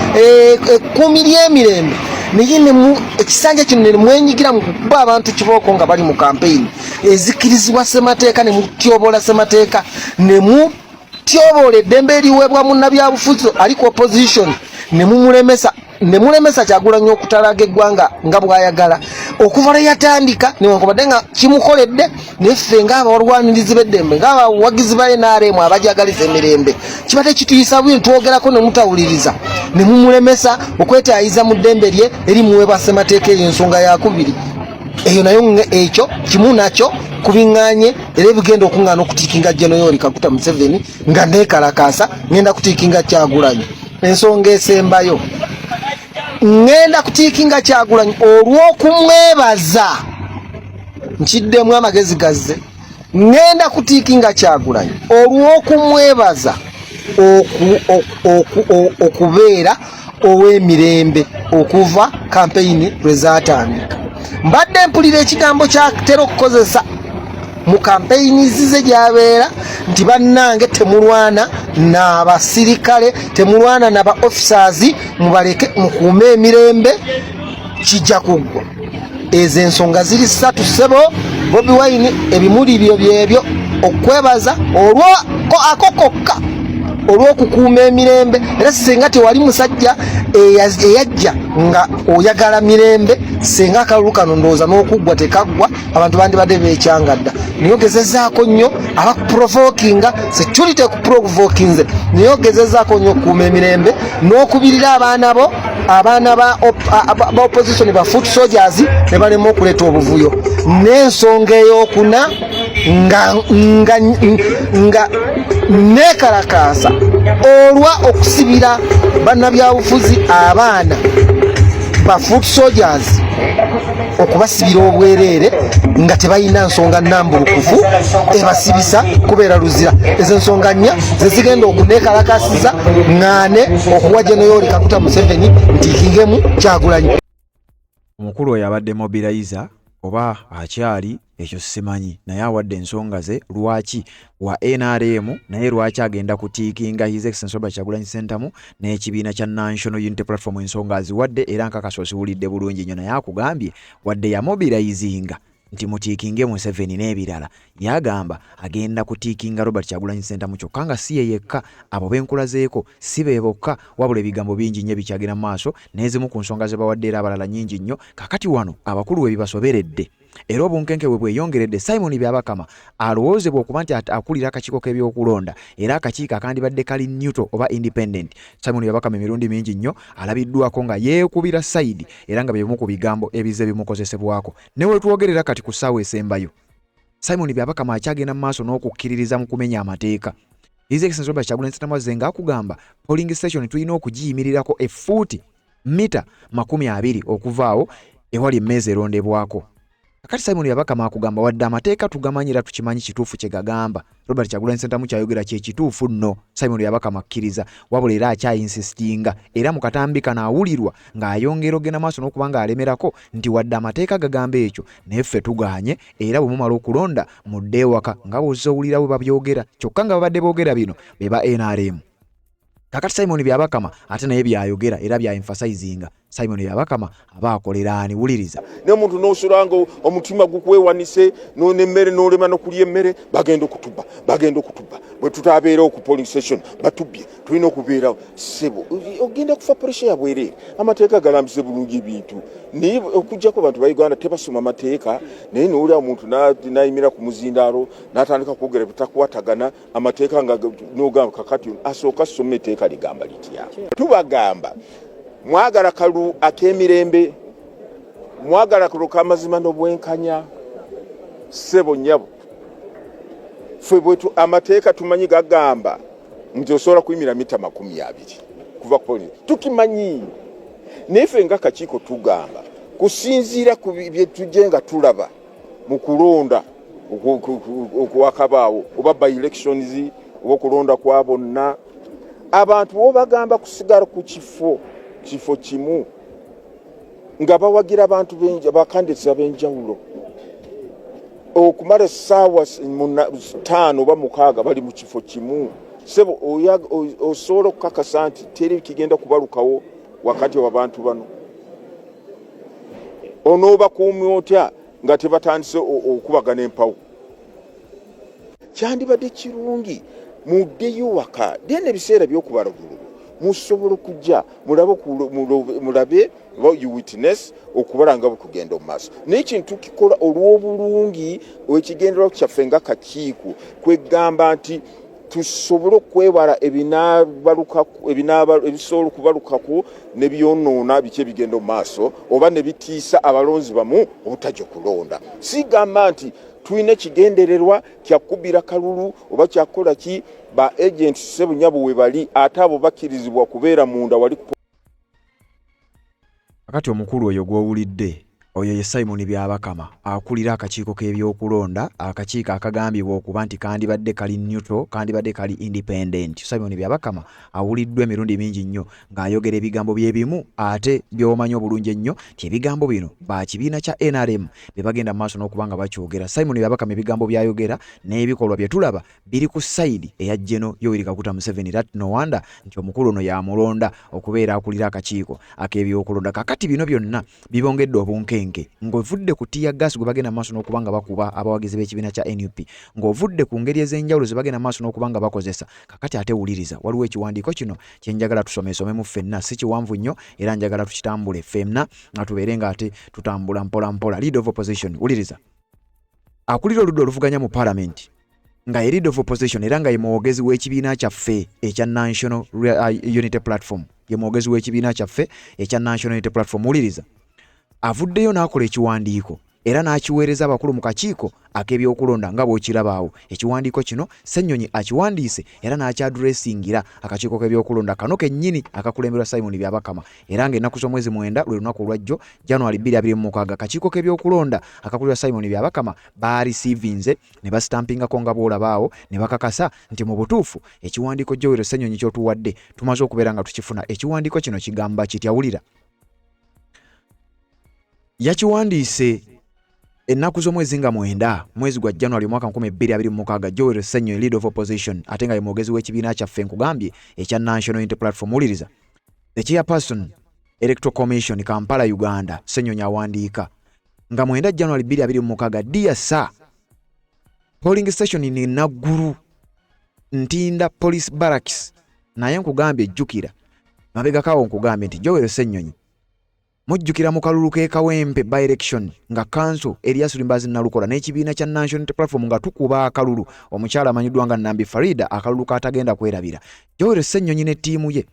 ekkuumi ly'emirembe, naye ekisanja kino ne mwenyigira mu kukuba abantu kibooko nga bali mu kampeyini ezikirizibwa ssemateeka, ne mutyoboola ssemateeka, ne mutyoboola eddembe eriweebwa munnabyabufuzi ali ku opposition, ne mumulemesa, ne mulemesa Kyagulanyi okutalaga eggwanga nga bw'ayagala okuva lwe yatandika, newankubadde nga kimukoledde. Naye ffe ng'abalwanirizi b'eddembe, ng'abawagizi ba NRM abajagaliza emirembe, kibadde kituyisa bubi ntwogerako ne mutawuliriza, ne mumulemesa okwetaayiza mu ddembe lye erimuweebwa ssemateeka. Eyo ensonga yakubiri eyo nayo ekyo kimu nakyo kubiŋŋaanye era ebigenda okuŋŋaana okutiikinga Gen Yoweri Kaguta Museveni nga neekalakaasa ŋŋenda kutiikinga Kyagulanyi. Ensonga esembayo, ŋŋenda kutiikinga Kyagulanyi olw'okumwebaza. Nkiddemu amagezi gazze, ŋŋenda kutiikinga Kyagulanyi olw'okumwebaza okubeera ow'emirembe okuva kampeyini lwe zaatandika. Mbadde mpulira ekigambo kyatera okukozesa mu kampeyini zize gy'abeera nti bannange temulwana n'abasirikale, temulwana na ba officers, mubaleke mukuume emirembe, kijja kuggwa. Ezo ensonga ziri ssatu ssebo Bobi Wine, ebimuli byo byebyo okwebaza olwo ako kokka olw'okukuuma emirembe. Era singa tewali musajja eyajja nga oyagala mirembe, singa akalulu kano ndowooza n'okuggwa tekaggwa, abantu bandibadde beekyanga dda. Naye ogezezaako nnyo abakuprovokinga, security ekuprovokinze, naye ogezezaako nnyo okukuuma emirembe n'okubirira abaana bo, abaana ba opposition, ba foot soldiers, ne balema okuleeta obuvuyo. N'ensonga ey'okuna, nga neekalakaasa olwa okusibira bannabyabufuzi abaana ba foot soldiers, okubasibira obwereere nga tebalina nsonga nnambulukufu ebasibisa kubeera luzira. Ezo ensonga nnya ze zigenda okuneekalakasiza ŋŋaane okuwa Gen Yoweri Kaguta Museveni nti kingemu Kyagulanyi. Omukulu oyo abadde mobilizer oba akyali ekyo simanyi, naye awadde ensonga ze lwaki wa NRM, naye lwaki agenda kutiikinga His Excellency Robert Kyagulanyi Ssentamu n'ekibiina kya National Unity Platform. Ensonga aziwadde era nkakasa oziwulidde bulungi nnyo, naye akugambye wadde yamobilizinga nti mutiikinge Museveni n'ebirala, yagamba agenda kutiikinga Robert Kyagulanyi Ssentamu kyokka nga si ye yekka, abo be nkulazeeko si be bokka wabula ebigambo bingi nnyo ebikyagenda mu maaso n'ezimu ku nsonga ze bawadde era abalala nnyingi nnyo. Kaakati wano abakulu we bibasoberedde era obunkenke bwe bweyongeredde. Simon Byabakama alowoozebwa okuba nti akulira akakiiko k'ebyokulonda era akakiiko akandibadde kali neutral oba independent. Simon Byabakama emirundi mingi nnyo alabiddwako nga yeekubira sayidi era nga bye bimu ku bigambo ebizze bimukozesebwako. Ne wetwogerera kati ku ssaawa esembayo, Simon Byabakama akyagenda mu maaso n'okukkiririza mu kumenya amateeka. His Excellency Robert Kyagulanyi Ssentamu azze ng'akugamba polling station tulina okugiyimirirako effuuti mita 20 okuva awo ewali emmeeza erondebwako. Kakati Simon Byabakama akugamba wadde amateeka tugamanyi era tukimanyi kituufu kye gagamba, Robert Kyagulanyi Ssentamu kyayogera kye kituufu nno. Simon Byabakama akkiriza wabula era akyayinsisitinga era mu katambi kano awulirwa ng'ayongera okugenda maaso n'okuba ng'alemerako nti wadde amateeka gagamba ekyo naye ffe tugaanye era bwe mumala okulonda mudde ewaka nga bw'ozze owulira bwe babyogera kyokka nga babadde boogera bino be ba NRM. Kakati Simon Byabakama ate naye byayogera era bya emphasizinga. Simon Byabakama aba akolera ani? Wuliriza. Naye omuntu n'osula nga omutima gukwewanise n'emmere n'olema n'okulya emmere, bagenda okutubba, bagenda okutubba, bwe tutabeerawo ku polling station batubbye, tulina okubeerawo. Ssebo, ogenda kufa pressure ya bwereere. Amateeka galambise bulungi ebintu, naye okuggyako abantu ba Uganda tebasoma mateeka, naye nowulira omuntu n'ayimira ku muzindaalo n'atandika kwogera bitakwatagana amateeka nga nogamba kakati asooka soma etteeka ligamba litya. Tubagamba mwagala kalu ak'emirembe, mwagala kalu k'amazima n'obwenkanya. Ssebo nnyabo, ffe bwetu amateeka tumanyi gagamba nti osobola kuyimira mita 20 kuva ku polisi, tukimanyi. Naye ffe nga kakiiko tugamba kusinziira ku bye tujje nga tulaba mu kulonda okwakabaawo oba by elections oba okulonda kwa bonna, abantu bo bagamba kusigala ku kifo kimu nga bawagira abantu bakandidates ab'enjawulo okumala essaawa 5 oba 6 bali mu kifo kimu. Sebo, osobola okukakasa nti teri kigenda kubalukawo wakati w'abantu bano? Onoobakuumi otya nga tebatandise okubagana empawu? Kyandibadde kirungi muddeyo waka, then ebiseera by'okubala obululu musobola okujja mulabe oba you witness okubala nga bwekugenda omu maaso. Naye kintu tukikola olw'obulungi, ekigendererwa kyaffe nga kakiiko kwegamba nti tusobole okwewala ebisobola okubalukako ne byonoona biki ebigenda omu maaso oba ne bitiisa abalonzi bamu obutajja okulonda. Sigamba nti tulina ekigendererwa kyakubira kalulu oba kyakukola ki. Ba agents sebunyabo we bali, ate abo bakkirizibwa kubeera munda wali. Kakati omukulu oyo gw'owulidde oyo ye Simon Byabakama akulira akakiiko k'ebyokulonda, akakiiko akagambibwa okuba nti kandibadde kali neutral, kandibadde kali independent. Simon Byabakama awuliddwa emirundi mingi nnyo ng'ayogera ebigambo bye bimu ate by'omanyi obulungi ennyo nti ebigambo bino ba kibiina kya NRM be bagenda mu maaso n'okuba nga bakyogera. Simon Byabakama ebigambo by'ayogera n'ebikolwa bye tulaba biri ku sayidi eya Geno Yoweri Kaguta Museveni era no wonder nti omukulu ono yamulonda okubeera akulira akakiiko ak'ebyokulonda. Kakati bino byonna bibongedde obunkenke ng'ovudde ku tear gas gwe bagenda maaso n'okuba nga bakuba abawagizi b'ekibiina kya NUP, ng'ovudde ku ngeri ez'enjawulo ze bagenda maaso n'okuba nga bakozesa. Kakati ate wuliriza, waliwo ekiwandiiko kino kye njagala tusomesomemu ffenna, si kiwanvu nnyo era njagala tukitambule ffenna nga tubeere nga ate tutambula mpola mpola. Leader of opposition, wuliriza, akulira oludda oluvuganya mu palamenti nga ye leader of opposition era nga ye mwogezi w'ekibiina kyaffe ekya National Unity Platform, ye mwogezi w'ekibiina kyaffe ekya National Unity Platform, wuliriza, avuddeyo n'akola ekiwandiiko era n'akiweereza abakulu mu kakiiko ak'ebyokulonda nga bw'okiraba awo. Ekiwandiiko kino Ssennyonyi akiwandiise era n'akyaduresingira akakiiko k'ebyokulonda kano kennyini akakulemberwa Simon Byabakama, era ng'ennaku z'omwezi 9 lwe lunaku olwajjo January 2026 akakiiko k'ebyokulonda akakulirwa Simon Byabakama baarisiivinze ne basitampingako nga bw'olaba awo ne bakakasa nti mu butuufu ekiwandiiko Joel Ssenyonyi ky'otuwadde tumaze okubeera nga tukifuna. Ekiwandiiko kino kigamba kitya? Wulira, yakiwandiise ennaku z'omwezi nga 9 mwezi gwa January omwaka 2026. Joel Ssenyonyi, leader of opposition ate nga ye mwogezi w'ekibiina kyaffe nkugambye ekya National Unity Platform, wuliriza, the chairperson, Electoral Commission, Kampala, Uganda. Ssenyonyi awandiika nga 9 January 2026. Dear sir, polling station in Naggulu Ntinda Police Barracks. Naye nkugambye, jjukira mabegakawo nkugambye nti Joel Ssenyonyi mujjukira mu kalulu k'e Kawempe by election nga kanso Erias Luyimbazi Nalukola n'ekibiina kya National Unity Platform nga tukuba akalulu omukyala amanyiddwa nga Nambi Farida, akalulu k'atagenda kwerabira. Joel Ssenyonyi ne ttiimu ye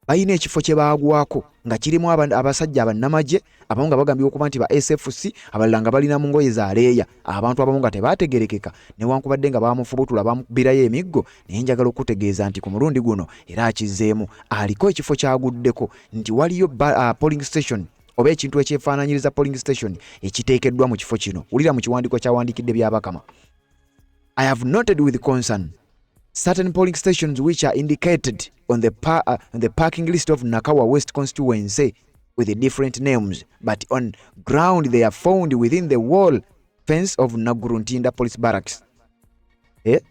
balina ekifo kye baagwako nga kirimu abasajja abannamagye, abamu nga bagambibwa okuba nti ba SFC, abalala nga balina mu ngoye za leeya, abantu abamu nga tebaategerekeka, newankubadde nga baamufubutula, bamukubirayo emiggo. Naye njagala okutegeeza nti ku mulundi guno era akizzeemu, aliko ekifo kyaguddeko nti waliyo polling station oba ekintu ekyefaananyiriza polling station ekiteekeddwa mu kifo kino. Wulira mu kiwandiiko kyawandiikidde Byabakama: "I have noted with concern certain polling stations which are indicated on the parking list of Nakawa West constituency with different names, but on ground they are found within the wall fence of Naguru Ntinda Police Barracks." Eh?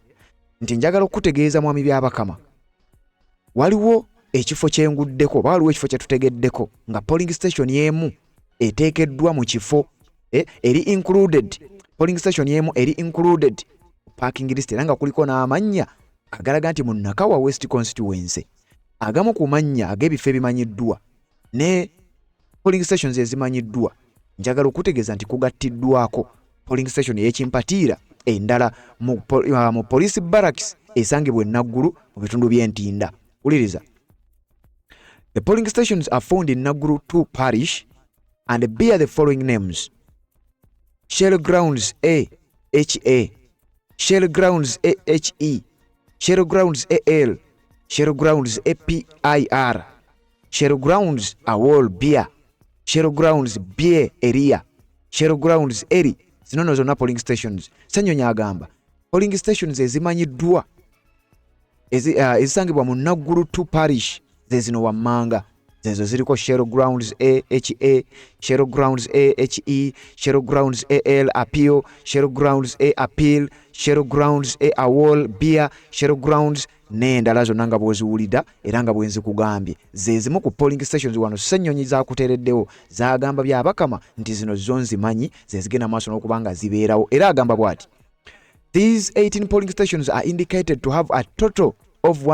Nti njagala okutegeeza, mwami Byabakama, waliwo ekifo kyenguddeko oba waliwo ekifo kyetutegeddeko nga polling station emu eteekeddwa mu kifo eri included, polling station emu eri included parking list, era nga kuliko n'amannya agalaga nti mu Nakawa West constituency, agamu ku mannya ag'ebifo ebimanyiddwa ne polling stations ezimanyiddwa. Njagala okutegeeza nti kugattiddwako polling station ey'ekimpatiira endala mu police barracks esangibwa e Naggulu mu bitundu by'Entinda. Wuliriza: "The polling stations are found in Naggulu 2 parish and bear the following names: Shell Grounds A HA, Shell Grounds AHE, Shell Grounds AL, Shell Grounds APIR, Shell Grounds Awol Beer, Shell Grounds Beer Area, Shell Grounds Eri." Zino nno zonna polling stations. Ssenyonyi agamba polling stations ezimanyiddwa ezisangibwa mu Naggulu 2 parish ze zino wammanga, zezo ziriko Shell Grounds A HA, Shell Grounds A HE, Shell Grounds AL Appeal, Shell Grounds A Appeal, Shell Grounds A Awol Beer, Shell Grounds n'endala zonna nga bw'oziwulira era nga bwenzikugambye, ze zimu ku polling stations wano Ssenyonyi zakuteereddewo, zagamba Byabakama nti zino zo nzimanyi, ze zigenda maaso n'okuba nga zibeerawo. Era agamba bw'ati: "These 18 polling stations are indicated to have a total of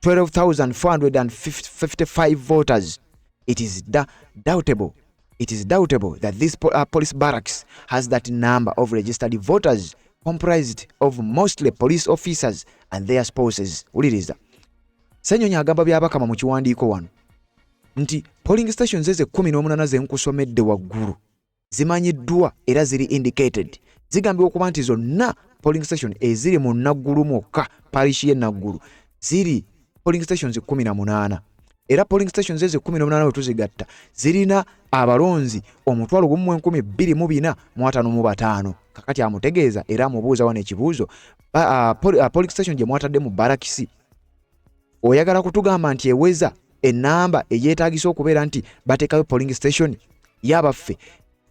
12,455 voters. It is doubtable that this police barracks has that number of registered voters comprised of mostly police officers and their spouses." Wuliriza, Ssenyonyi agamba Byabakama mu kiwandiiko wano nti polling stations ezo 18 ze nkusomedde waggulu zimanyiddwa era ziri indicated, zigambibwa okuba nti zonna polling station eziri mu Naggulu mwokka, parish y'e Naggulu, ziri polling stations 18, era polling stations ezo 18 bwe tuzigatta zirina abalonzi 1,245. Kakati amutegeeza era amubuuza wano ekibuuzo: polling station gye mwatadde mu barakisi, oyagala kutugamba nti eweza enamba eyeetagisa okubeera nti bateekayo polling station yabaffe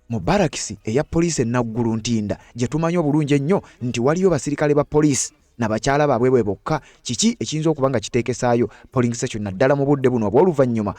mu barakisi eya poliisi e Naggulu Ntinda, gye tumanyi obulungi ennyo nti waliyo basirikale ba poliisi nabakyala baabwe bwe bokka? Kiki ekiyinza okuba nga kiteekesaayo polling station, naddala mu budde buno obw'oluvannyuma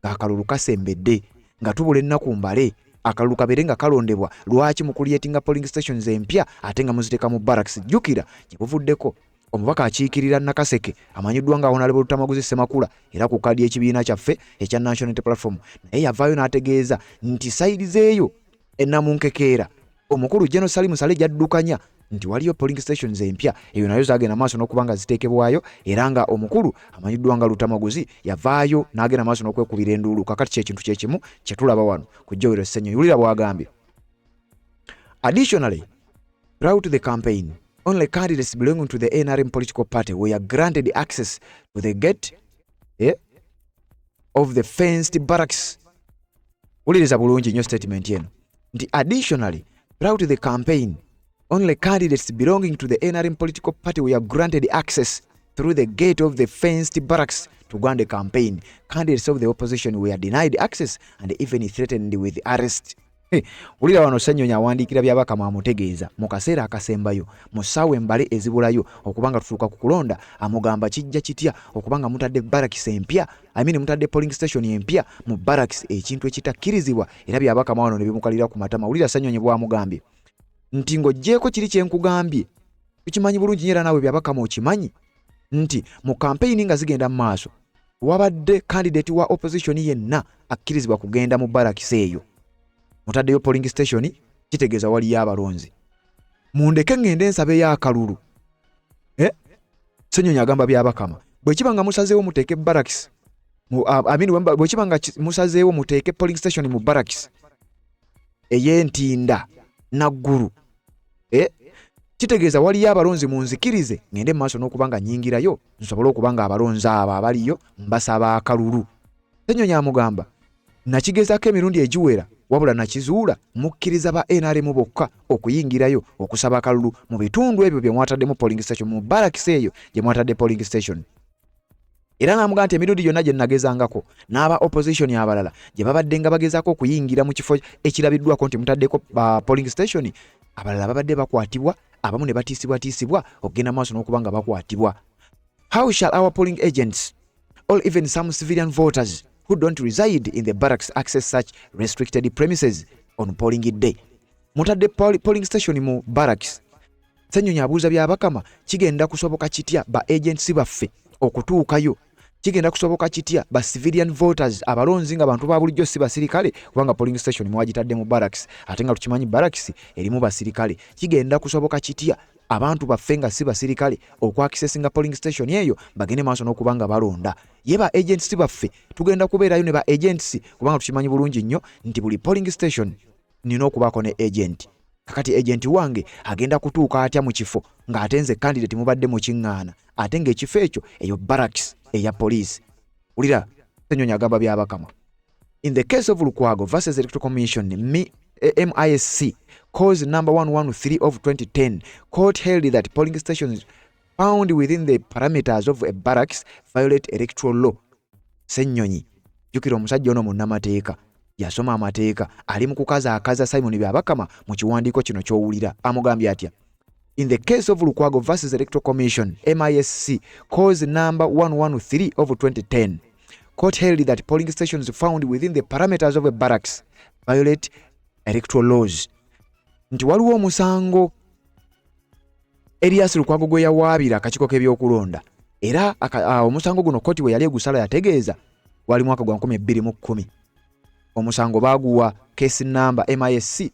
ng'akalulu kasembedde, nga tubula ennaku mbale akalulu kabeere nga kalondebwa? Lwaki mu creatinga polling stations empya ate nga muziteeka mu barracks? Jjukira gye buvuddeko omubaka akiikirira Nakaseke amanyiddwa nga Honorable Lutamaguzi Ssemakula, era ku kadi y'ekibiina kyaffe ekya National Unity Platform, naye yavaayo n'ategeeza nti side zeeyo enamunkekeera omukulu General Salim Saleh gyaddukanya nti waliyo polling stations empya, eyo nayo zagenda maaso n'okuba nga ziteekebwayo, era nga omukulu amanyiddwa nga Lutamaguzi yavaayo n'agenda maaso n'okwekubira enduulu. Kakati kyekintu kyekimu kyetulaba wano ku Joel Ssenyonyi. Wulira bw'agambye: "Additionally, throughout the campaign, only candidates belonging to the NRM political party were granted access to the gate of the fenced barracks." Wuliriza bulungi nnyo statement eno nti additionally, throughout the campaign, only candidates belonging to the NRM political party were granted access through the gate of the fenced barracks to go and campaign. Candidates of the opposition were denied access and even threatened with arrest. Wulira wano Ssenyonyi awandiikira Byabakama amutegeeza mu kaseera akasembayo mu ssaawa embale ezibulayo okuba nga tutuuka ku kulonda amugamba kijja kitya okuba nga mutadde barracks empya I mean mutadde polling station empya mu barracks ekintu ekitakkirizibwa era Byabakama wano ne bimukalira ku matama. Wulira Ssenyonyi bw'amugambye nti ng'oggyeeko kiri kye nkugambye tukimanyi bulungi nyo era naawe Byabakama okimanyi nti mu kampeyini nga zigenda mu maaso wabadde candidate wa opposition yenna akkirizibwa kugenda mu barakisi eyo mutaddeyo polling station kitegeeza waliyo abalonzi mundeke ŋŋende nsabeyo akalulu eh? Ssenyonyi agamba Byabakama bwe kiba nga musazeewo muteeke barakisi I mean, bwe kiba nga musazeewo muteeke polling station mu barakisi ey'entinda Naggulu eh? Kitegeeza waliyo abalonzi munzikirize ngende mu maaso n'okuba nga nyingirayo nsobole okuba nga abalonzi abo abaliyo mbasaba akalulu. Ssenyonyi amugamba nakigezaako emirundi egiwera wabula nakizuula mukkiriza ba NRM bokka okuyingirayo okusaba akalulu mu bitundu ebyo bye mwataddemu polling station mu barracks eyo gye mwatadde polling station. Era n'amugamba nti emirundi gyonna gye nagezangako n'aba opposition abalala gye babadde nga bagezaako okuyingira mu kifo ekirabiddwako nti mutaddeko polling station abalala babadde bakwatibwa abamu ne batiisibwatiisibwa okugenda maaso n'okuba nga bakwatibwa. How shall our polling agents or even some civilian voters who don't reside in the barracks access such restricted premises on polling day? Mutadde polling station mu barracks. Ssenyonyi abuuza Byabakama kigenda kusoboka kitya ba agents baffe okutuukayo kigenda kusoboka kitya ba civilian voters abalonzi nga bantu ba bulijjo si basirikale kubanga polling station mwagitadde mu barracks ate nga tukimanyi barracks erimu basirikale kigenda kusoboka kitya abantu baffe nga si basirikale okwakisesinga polling station eyo bagende maaso n'okuba nga balonda ye ba agents baffe tugenda kubeerayo ne ba agents kubanga tukimanyi bulungi nnyo nti buli polling station nina okubaako ne agent. Kakati agent wange agenda kutuuka atya mu kifo ng'ate nze candidate mubadde mukiŋŋaana ate ng'ekifo ekyo eyo barracks eya poliisi. Wulira Ssenyonyi agamba Byabakama. In the case of Lukwago versus Electoral Commission MISC cause number 113 of 2010 court held that polling stations found within the parameters of a barracks violate electoral law. Ssenyonyi jjukira omusajja ono munnamateeka yasoma amateeka ali mu kukaza akaza Simon Byabakama mu kiwandiiko kino ky'owulira amugambye atya. In the case of Lukwago versus Electoral Commission MISC cause number 113 of 2010 court held that polling stations found within the parameters of a barracks violate electoral laws. Nti waliwo omusango Erias Lukwago gwe yawaabira akakiiko k'ebyokulonda era omusango guno kkooti bwe yali egusala yategeeza gwali mwaka gwa 2010 omusango baaguwa case number MISC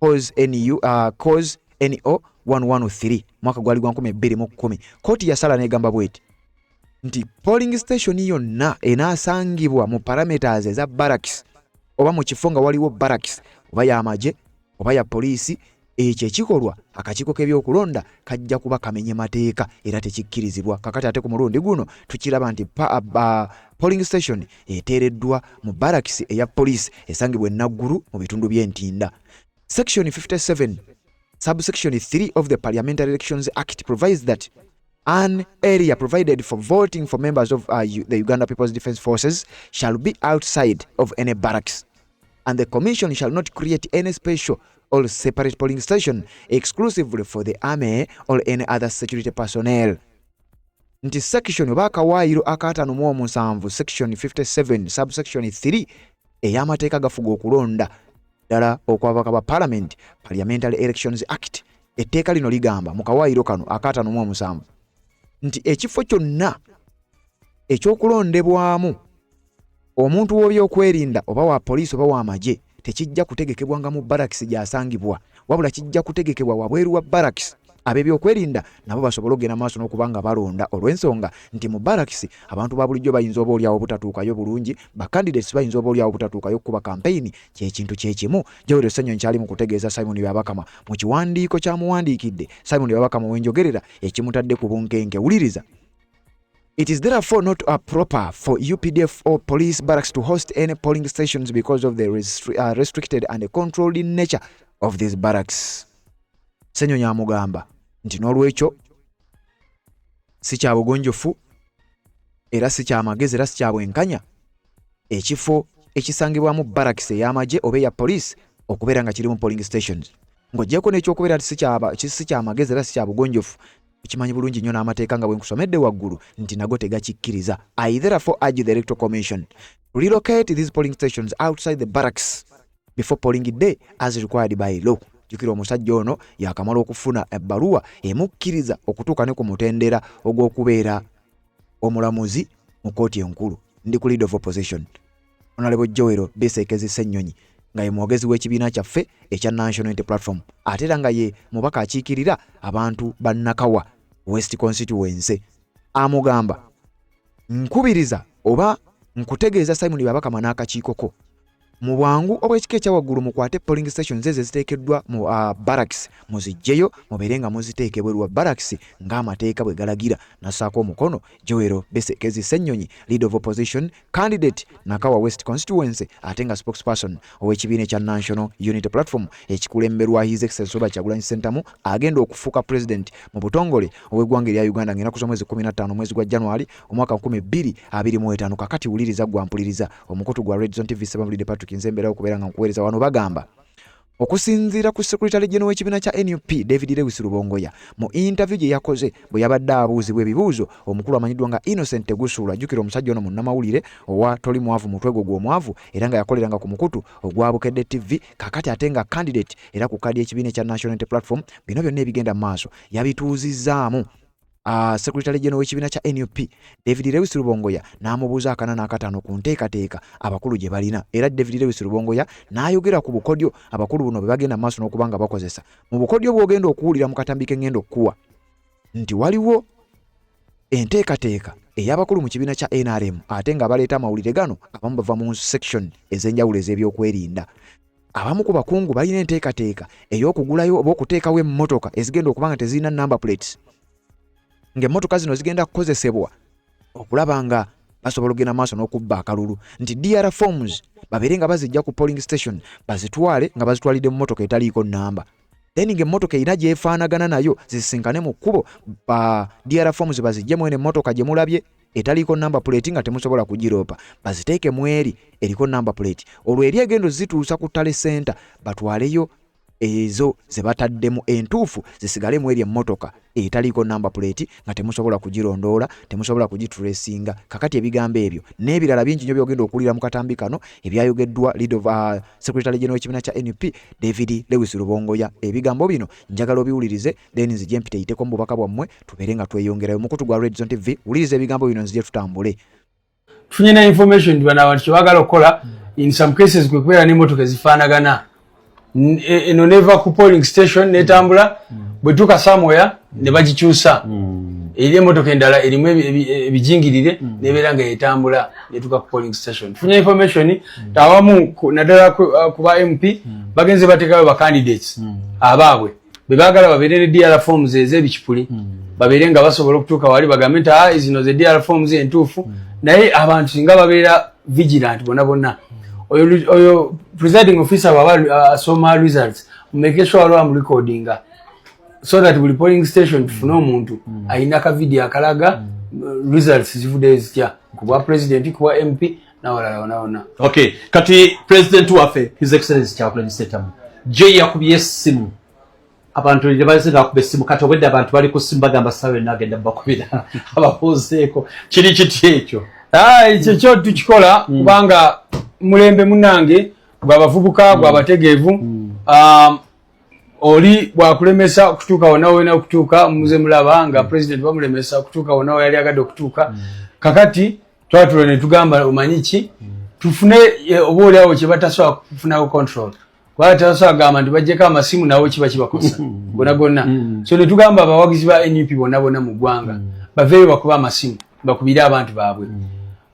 cause NU, cause NO 113 mwaka gwali gwa 2010 kkooti yasala n'egamba bweti nti polling station yonna enaasangibwa mu parameters eza barracks oba mu kifo nga waliwo barracks oba y'amagye oba ya poliisi ekyo ekikolwa akakiiko k'ebyokulonda kajja kuba kamenye mateeka era tekikkirizibwa. Kakati ate ku mulundi guno tukiraba nti polling station eteereddwa mu barracks eya poliisi esangibwa e Naggulu mu bitundu by'Entinda. Section 57 subsection 3 of the Parliamentary Elections Act provides that an area provided for voting for members of the Uganda People's Defence Forces shall be outside of any barracks, and the commission shall not create any special or separate polling station exclusively for the army or any other security personnel. Nti section oba akawaayiro akaataano mu omusanvu section 57 subsection 3 ey'amateeka gafuga okulonda ddala okw'ababaka ba parliament Parliamentary Elections Act etteeka lino ligamba mu kawaayiro kano akaataano mu omusanvu nti ekifo kyonna ekyokulondebwamu omuntu w'ebyokwerinda oba wa poliisi oba w'amagye tekijja kutegekebwanga mu barracks gy'asangibwa wabula kijja kutegekebwa wabweru wa barracks ab'ebyokwerinda nabo basobole okugenda maaso n'okuba nga balonda olw'ensonga nti mu barracks abantu ba bulijjo bayinza oba oliawo obutatuukayo bulungi ba candidates bayinza oba oliawo obutatuukayo okukuba campaign kyekintu kyekimu Joel Ssenyonyi kyali mu kutegeeza Simon Byabakama mu kiwandiiko kyamuwandiikidde Simon Byabakama wenjogerera ekimutadde ku bunkenke. Wuliriza. It is therefore not proper for UPDF or police barracks to host any polling stations because of the restricted and controlled nature of these barracks. Ssenyonyi amugamba nti n'olwekyo si kya bugunjufu era si kya magezi era si kya bwenkanya ekifo ekisangibwamu barracks ey'amagye oba eya poliisi okubeera nga kirimu polling stations ng'ogyeko n'ekyokubeera nti si kyamagezi era si kya bugonjofu okimanyi bulungi nnyo n'amateeka nga bwe nkusomedde waggulu nti nago tegakikkiriza. I therefore urge the Electoral Commission to relocate these polling stations outside the barracks before polling day as required by law. Jjukira omusajja ono yakamala okufuna ebbaluwa emukkiriza okutuuka ne ku mutendera ogw'okubeera omulamuzi mu kkooti enkulu. Ndi ku leader of opposition Honorable Joel Bisekezi Ssenyonyi nga ye mwogezi w'ekibiina kyaffe ekya National Unity Platform ate era nga ye mubaka akiikirira abantu ba Nakawa West Constituency amugamba nkubiriza oba nkutegeeza Simon Byabakama n'akakiiko ko mu bwangu obw'ekika ekya waggulu mukwate polling stations ezo eziteekeddwa mu barracks muziggyeyo mubeere nga muziteeka ebweru wa barracks ng'amateeka bwe galagira. Nassaako omukono Joel Bisekezi Ssenyonyi, leader of opposition candidate Nakawa West Constituency ate nga spokesperson ow'ekibiina ekya National Unity Platform ekikulemberwa His Excellency Robert Kyagulanyi Ssentamu agenda okufuuka president mu butongole ow'eggwanga erya Uganda ng'enaku z'omwezi 15 omwezi gwa January omwaka 2025. Kakati wuliriza gwa mpuliriza omukutu gwa Red Zone TV, Ssebamulidde Patrick nze mbeerawo okubeera nga nkuweereza wano. Bagamba okusinziira ku secretary general w'ekibiina kya NUP David Lewis Rubongoya mu interview gye yakoze bwe yabadde abuuzibwa ebibuuzo omukulu amanyiddwa nga Innocent Tegusuula. Jjukira omusajja ono munnamawulire owa Toli Mwavu Mutwe Gwo Gw'omwavu era nga yakoleranga ku mukutu ogwa Bukedde TV, kakati ate nga candidate era ku kkaadi y'ekibiina ekya National Unity Platform. Bino byonna ebigenda mu maaso yabituuzizzaamu secretary general w'ekibiina kya NUP David Lewis Rubongoya n'amubuuza akana n'akataano ku nteekateeka abakulu gye balina, era David Lewis Rubongoya n'ayogera ku bukodyo abakulu buno bwe bagenda maaso n'okuba nga bakozesa. Mu bukodyo bw'ogenda okuwulira mu katambi k'engenda okukuwa nti waliwo enteekateeka ey'abakulu mu kibiina kya NRM ate nga baleeta amawulire gano abamu bava mu section ez'enjawulo ez'ebyokwerinda. Abamu ku bakungu balina enteekateeka ey'okugulayo oba okuteekawo emmotoka ezigenda okuba nga tezirina number plates, ng'emmotoka zino zigenda kukozesebwa okulaba nga basobola okugenda maaso n'okubba akalulu, nti DR forms babeere nga bazijja ku polling station bazitwale nga bazitwalidde mu mmotoka etaliiko namba, then ng'emmotoka erina gyefaanagana nayo zisisinkane mu kkubo, ba DR forms bazijjemu eno emmotoka gye mulabye etaliiko number plate nga temusobola kugiroopa, baziteeke mu eri eriko number plate, olwo eri egenda ozituusa ku tally center batwaleyo ezo ze bataddemu entuufu zisigale mu eri emmotoka etaliiko number plate nga temusobola kugirondoola, temusobola kugitracinga. Kakati ebigambo ebyo n'ebirala bingi nnyo byogenda okuwulira mu katambi kano ebyayogeddwa lead of secretary general w'ekibiina kya NUP David Lewis Rubongoya. Ebigambo bino njagala obiwulirize, then nzije mpiteyiteko mu bubaka bwammwe tubeere nga tweyongerayo. Mukutu gwa Red Zone TV, wuliriza ebigambo bino nzije tutambule. Tufunye na information nti bano abantu kyebaagala okukola in some cases kwe kubeera n'emmotoka ezifaanagana, eno neva ku polling station netambula, bwetuuka somewhere ne bagikyusa eri emmotoka endala erimu ebijingirire nebeera nga etambula netuuka ku polling station. Tufunye information awamu naddala ku ba MP bagenze bateekayo ba candidates abaabwe be baagala babeere ne DR forms ez'ebikipuli, babeere nga basobola okutuuka wali bagambe nti ah, zino ze DR forms entuufu. Naye abantu singa babeera vigilant bonna bonna, oyo presiding officer bw'aba asoma results, make sure waliwo amurecordinga so that buli polling station tufune omuntu alina ka video akalaga results zivuddeyo zitya ku bwa president, ku bwa MP n'awalala wona wonna. Okay, kati president waffe His Excellency Kyagulanyi Ssentamu je yakubye essimu, abantu tebaze bakuba essimu. Kati obwedde abantu bali ku ssimu bagamba ssaawa yonna agenda bakubira ababuuzeeko kiri kiti ekyo. Ah, ekyo kyo tukikola kubanga mulembe munange gwabavubuka gwabategeevu. Oli bwakulemesa okutuuka wonna wena okutuuka, muze mulaba nga president bamulemesa okutuuka wonna we yali agadde okutuuka. Kakati twatula ne tugamba omanyi ki, tufune oba oliawo kye batasobola kufunako control, kubanga tebasobola kugamba nti bajjeko amasimu, nawo kiba kibakosa gonna gonna. So ne tugamba abawagizi ba NUP bonna bonna mu ggwanga baveeyo bakube amasimu bakubire abantu baabwe.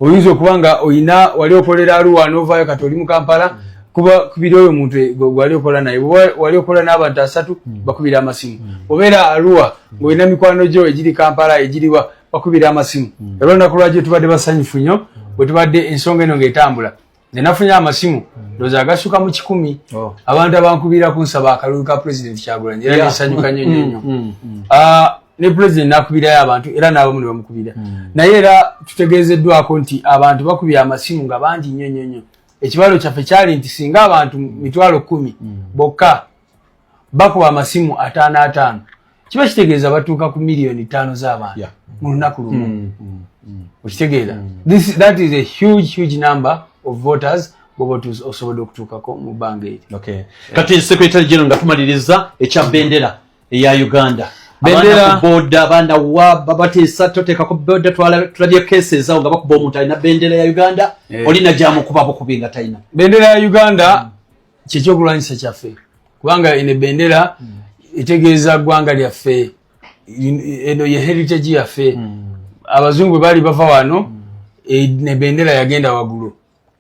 Oyinza okuba nga oyina wali okolera Arua novaayo kati oli mu Kampala, kuba kubira oyo omuntu gwali okola naye. Bw'oba wali okola n'abantu asatu, bakubira amasimu. Obeera Arua ng'olina mikwano gyo egiri Kampala, egiriwa, bakubira amasimu. Era olunaku lwajjo tubadde basanyufu nnyo bwe tubadde ensonga eno ng'etambula. Nze nafunye amasimu ndowooza agasuka mu 100, abantu abankubira kunsaba akalulu ka president Kyagulanyi, era nesanyuka nnyo nnyo nnyo. Ah, ne president nakubirayo abantu era n'abamu ne bamukubira, naye era tutegeezeddwako nti abantu bakubye amasimu nga bangi nnyo nnyo nnyo. Ekibalo kyaffe kyali nti singa abantu 100,000 bokka bakuba amasimu 5 5, kiba kitegeeza batuuka ku 5 million z'abantu mu lunaku lumu. Okitegeera? That is a huge, huge number of voters bwoba osobodde okutuukako mu bbanga eryo. Okay. Kati Secretary General, nga tumaliriza, ekya bendera eya Uganda. Bendera- Abaana ku boda, abaana wa babateesa toteekako boda. Tulabye cases awo nga bakuba omuntu alina bendera ya Uganda. Olina gyamukuba bukubi nga talina. Bendera ya Uganda kyekyokulwanyisa kyaffe, kubanga eno ebendera etegeeza ggwanga lyaffe. Eno ye heritage yaffe. Abazungu bwe baali bava wano, nebendera yagenda waggulu,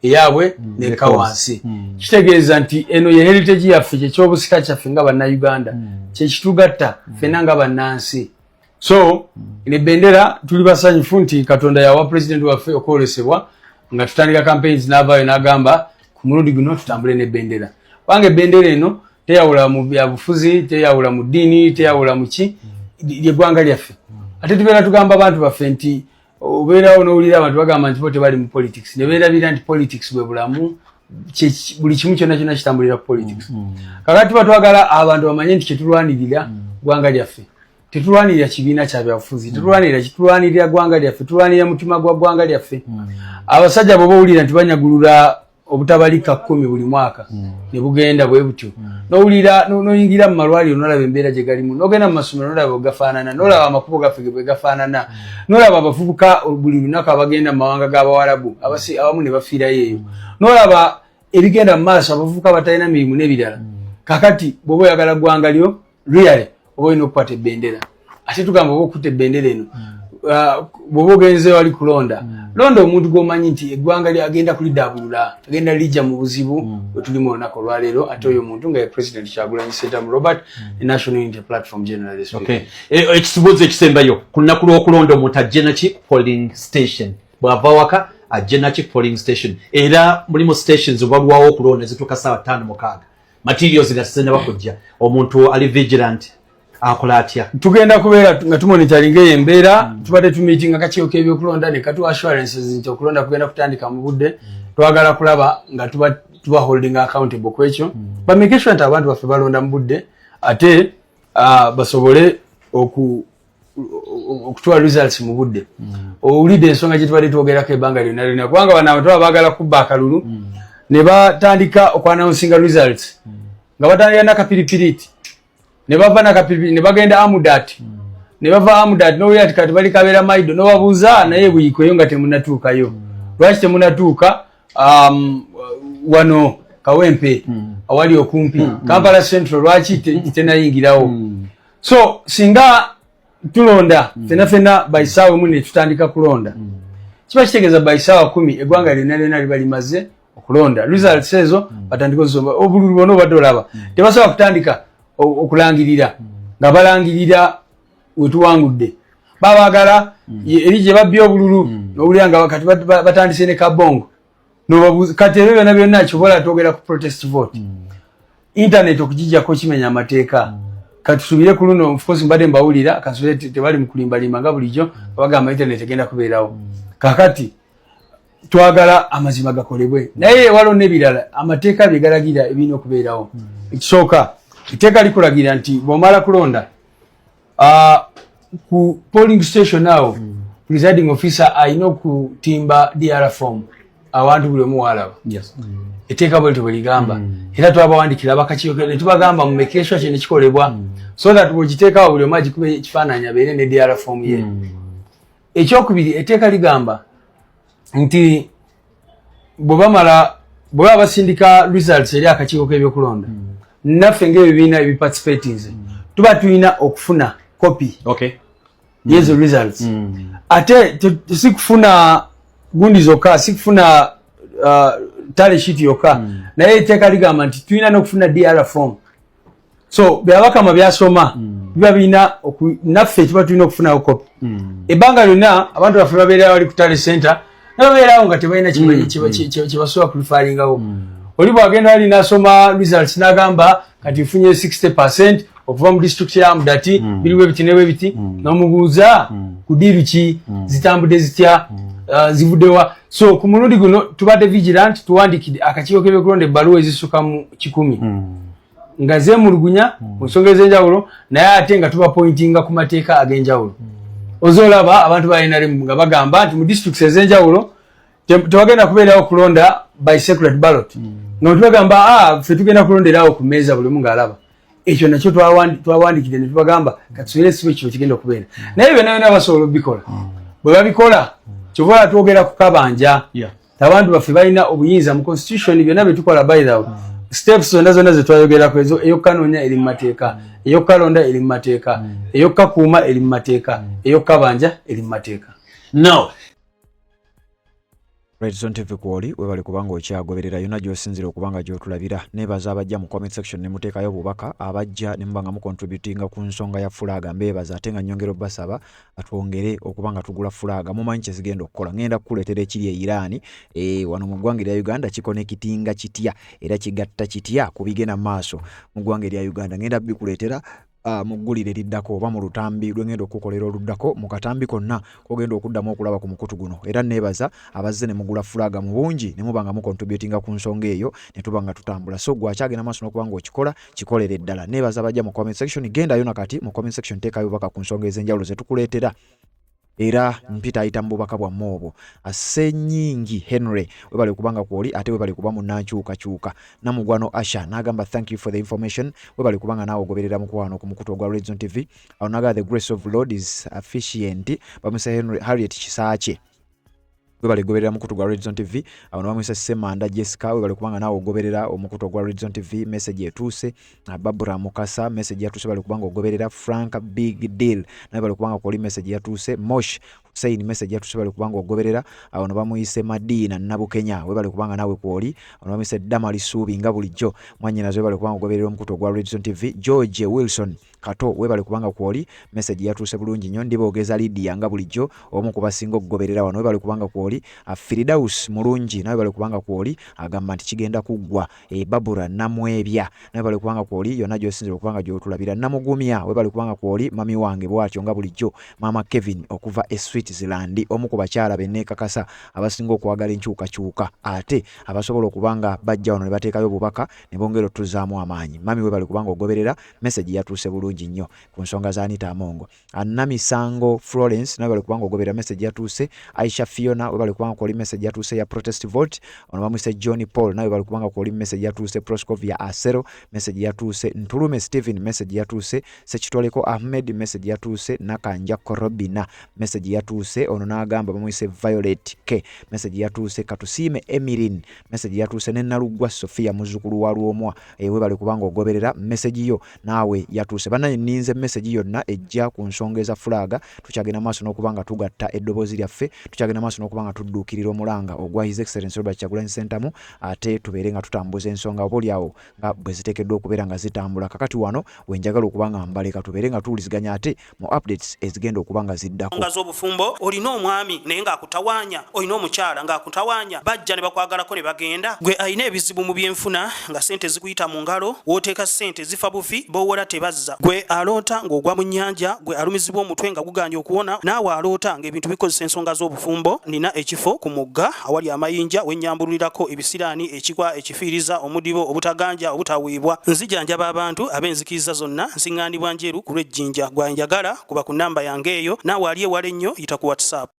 eyaabwe nekka wansi. Kitegeeza nti eno ye heritage yaffe, kyekyobusika kyaffe nga Bannayuganda, kyekitugatta ffenna nga bannansi. So eno ebendera tuli basanyufu nti Katonda yawa Pulezidenti waffe okwolesebwa nga tutandika campaigns, n'avaayo n'agamba ku mulundi guno tutambule n'ebendera, kubanga ebendera eno teyawula mu byabufuzi, teyawula mu ddiini, teyawula mu ki, lyeggwanga lyaffe. Ate tubeera tugamba abantu baffe nti obeerawo n'owulira abantu bagamba nti bo tebali mu politics, ne beerabira nti politics bwe bulamu. Buli kimu kyonna kyonna kitambulira ku politics. Kakati tuba twagala abantu bamanye nti kyetulwanirira ggwanga lyaffe, tetulwanirira kibiina kya byabufuzi, tetulwanirira, kitulwanirira ggwanga lyaffe, tulwanirira mutima gwa ggwanga lyaffe. Abasajja bwoba owulira nti banyagulula obutabalika 10 buli mwaka ne bugenda bwe butyo, nowulira noyingira mu malwaliro nolaba embeera gye galimu, nogenda mu masomero nolaba bwe gafaanana, nolaba amakubo gaffe bwe gafaanana, nolaba abavubuka buli lunaku abagenda mu mawanga g'Abawarabu, abamu ne bafiirayo eyo, nolaba ebigenda mu maaso, abavubuka batalina mirimu n'ebirala. Kakati bw'oba oyagala ggwanga lyo really, oba olina okukwata ebendera. Ate tugamba oba okutta ebendera eno, bw'oba ogenze wali kulonda, londa omuntu gw'omanyi nti eggwanga lye agenda kulidaabulula, agenda lijja mu buzibu bwe tulimu olunaku olwaleero, ate oyo omuntu nga ye President Kyagulanyi Ssentamu Robert ne National Unity Platform generally speaking. Okay. Ekibuuzo ekisembayo: ku lunaku lw'okulonda omuntu ajje naki ku polling station? Bw'ava waka ajje naki ku polling station? Era mulimu stations obalwawo okulonda zituuka saawa 5, 6, materials nga tezannaba kujja. Omuntu ali vigilant akola atya? Tugenda kubeera nga tumonitoringa eyo embeera. Tubadde tumeetinga kakiiko k'ebyokulonda ne katuwa assurances nti okulonda kugenda kutandika mu budde. Twagala kulaba nga tuba holding accountable ku ekyo, bamake sure nti abantu baffe balonda mu budde, ate basobole okutuwa results mu budde. Owulidde ensonga gye tubadde twogerako ebbanga lyonna lyonna, kubanga bano abantu baba baagala kubba akalulu ne batandika okuannouncinga results nga batandika nakapiripiriti, ne bava nakapiripiri ne bagenda Amudat, ne bava Amudat nowulira nti kati bali Kabeera Maido. Nobabuuza naye Buikwe nga temunatuukayo, lwaki temunatuuka wano Kawempe awali okumpi Kampala Central, lwaki tenayingirawo? So singa tulonda fena fena by saawa 1 ne tutandika kulonda, kiba kitegeeza by saawa 10 eggwanga lyonna lyonna liba limaze okulonda. Results ezo batandika ozisoma. Obululu bwonna obadde olaba tebasobola kutandika okulangirira nga balangirira wetuwangudde. Babaagala eri gye babbye obululu, nowulira nga kati batandise ne Kabongo. Nobabuuza kati ebyo byonna byonna kyobola twogera ku protest vote. Internet okugijjako kimenya amateeka. Katusubire ku luno, of course mbadde mbawulira, kansubire tebali mu kulimbalimba nga bulijjo bagamba internet egenda kubeerawo. Kakati twagala amazima gakolebwe, naye waliwo n'ebirala amateeka bye galagira ebirina okubeerawo. Ekisooka, etteeka likulagira nti bw'omala kulonda ku polling station awo, presiding officer alina okutimba DR form awantu buli omu waalaba. Etteeka bwe lityo bwe ligamba, era twabawandikira abakakiiko ne tubagamba mu make sure kino kikolebwa, so that bw'ogiteekawo buli omu agikube ekifaananyi abeere ne DR form ye. Ekyokubiri, etteeka ligamba nti bwe bamala, bwe baba basindika results eri akakiiko k'ebyokulonda, naffe ng'ebibiina ebiparticipatinze tuba tulina okufuna copy yezo results. Ate si kufuna gundi zokka, si kufuna tally sheet yokka, naye etteeka ligamba nti tulina n'okufuna DR form. So Byabakama byasoma biba birina naffe tuba tulina okufunawo copy. Ebbanga lyonna abantu baffe babeerawo bali ku tally center, nababeerawo nga tebalina kyebasobola kureferringawo. Oli bwagenda ali nasoma results n'agamba kati nfunye 60% okuva mu district ya Amudati, biri bwe biti ne bwe biti, n'omubuuza ku diiru ki, zitambudde zitya? Zivuddewa? So ku mulundi guno tubadde vigilant, tuwandikidde akakiiko k'ebyokulonda ebbaluwa ezisuka mu 100 nga zeemulugunya ku nsonga ez'enjawulo, naye ate nga tubapointinga ku mateeka ag'enjawulo. Ozoolaba abantu ba NRM nga bagamba nti mu districts ez'enjawulo tewagenda kubeerawo kulonda by secret ballot, nga tubagamba, ah, ffe tugenda kulonderawo ku mmeeza buli omu ng'alaba. Ekyo nakyo twawandikidde ne tubagamba katusobere sibe kino kigenda okubeera, naye byonna byonna basobola obikola bwe babikola. Kyova ola twogera ku kabanja, abantu baffe balina obuyinza mu constitution. Byonna byetukola, by the way, steps zonna zonna zetwayogerako ezo, ey'okukanoonya eri mu mateeka, ey'okukalonda eri mu mateeka, ey'okukakuuma eri mu mateeka, ey'okukabanja eri mu mateeka. No. Redson TV kwoli, webale kubanga okyagoberera yonna gy'osinzira okuba nga gy'otulabira. Neebaza abajja mu comment section ne muteekayo obubaka, abajja ne muba nga mucontributinga ku nsonga ya fulaaga, mbeebaza. Ate nga nnyongera obbasaba twongere okuba nga tugula fulaaga. Mumanyi kye zigenda okukola. Ngenda kukuleetera ekiri e Iran, wano mu ggwanga erya Uganda kiconnectinga kitya era kigatta kitya ku bigenda mu maaso mu ggwanga erya Uganda. Ngenda bikuleetera mu ggulire eriddako oba mu lutambi lwengenda okukolera oluddako, mu katambi konna kogenda okuddamu okulaba ku mukutu guno. Era neebaza abazze ne mugula fulaaga mu bungi ne muba nga mucontributinga ku nsonga eyo ne tuba nga tutambula. So gwe akyagenda maaso n'okuba ng'okikola, kikolere ddala. Neebaza abajja mu comment section. Gendayo nakati mu comment section, teekayo obubaka ku nsonga ez'enjawulo ze tukuleetera, era mpita ayita mu bubaka bwamme obwo. Asenyingi Henry, webale kubanga kwoli, ate webale kuba munnankyukakyuka. Namugwano Asha n'agamba, "Thank you for the information." Webale kubanga naawe ogoberera mukwano ku mukutu ogwa Redzone TV. Awo naga, "The grace of Lord is sufficient." Bamwise Henry Harriet Kisaakye, webale goberera mukutu gwa Redzone TV. Awo bamwise Semanda Jessica, webale kubanga naawe ogoberera omukutu ogwa Redzone TV, message etuuse. Babura Mukasa, message yatuuse, bale kubanga ogoberera. Frank Big Deal, naye bale kubanga koli, message yatuuse. Mosh Hussein, message yatuuse, bale kubanga ogoberera. Awo no bamuyise Madina Nabukenya, webale kubanga naawe kwoli. Awo bamuyise Damali Suubi, nga bulijjo mwannyinaze, webale kubanga ogoberera omukutu ogwa Redzone TV. George Wilson Kato, webale kubanga kwoli, message yatuuse bulungi nnyo. Ndiboogeza Lydia, nga bulijjo omu ku basinga okugoberera wano, webale kubanga kwoli. Firidaus Mulungi, nawe webale kubanga kwoli, agamba nti kigenda kuggwa. Babura Namwebya, nawe webale kubanga kwoli, yonna gy'osinzira okubanga gy'otulabira. Namugumya, webale kubanga kwoli, mami wange bw'atyo nga bulijjo. Maama Kevin okuva e Switzerland, omu ku bakyala benneekakasa abasinga okwagala enkyukakyuka, ate abasobola okuba nga bajja wano ne bateekayo obubaka ne bongera otuzaamu amaanyi. Mami, webale kubanga ogoberera, message yatuuse bulungi nnyo ku nsonga za Anita Amongo. Namisango Florence, nawe webale kubanga ogoberera, message yatuuse. Aisha Fiona, webale kubanga kwoli, message yatuuse ya protest vote. Ono bamwise John Paul, nawe webale kubanga kwoli, message yatuuse. Proscovia Asero, message yatuuse. Ntulume Stephen, message yatuuse. Sekitoleko Ahmed, message yatuuse. Nakanja Korobina, message yatuuse. Ono n'agamba bamwise Violet K, message yatuuse. Katusiime Emirin, message yatuuse. Ne Naluggwa Sophia, muzzukulu wa Lwomwa, webale kubanga ogoberera, message yo naawe yatuuse. Bannaye, nninze message yonna ejja ku nsonga eza fulaaga. Tukyagenda maaso n'okuba nga tugatta eddoboozi lyaffe, tukyagenda maaso n'okuba nga tudduukirira omulanga ogwa His Excellence Robert Kyagulanyi Ssentamu, ate tubeere nga tutambuza ensonga oba oliawo nga bwe ziteekeddwa okubeera nga zitambula. Kakati wano wenjagala okuba nga mbaleka, tubeere nga tuwuliziganya ate mu updates ezigenda okuba nga ziddako. Nga z'obufumbo, olina omwami naye ng'akutawaanya, olina omukyala ng'akutawaanya, bajja ne bakwagalako ne bagenda. Gwe alina ebizibu mu byenfuna nga ssente zikuyita mu ngalo, w'oteeka ssente zifa bufi, b'owola tebazza. Gwe aloota ng'ogwa mu nnyanja, gwe alumizibwa omutwe nga gugaanye okuwona, naawe aloota ng'ebintu bikozesa ensonga z'obufumbo, nina ekifo ku mugga awali amayinja we nnyambululirako ebisiraani, ekikwa, ekifiiriza, omudibo, obutaganja, obutaweebwa. Nzijanjaba abantu ab'enzikiriza zonna, nsiŋŋaanibwa Njeru ku lw'e Jinja. Gwe anjagala kuba ku nnamba yange eyo, naawe ali ewala ennyo yita ku WhatsApp.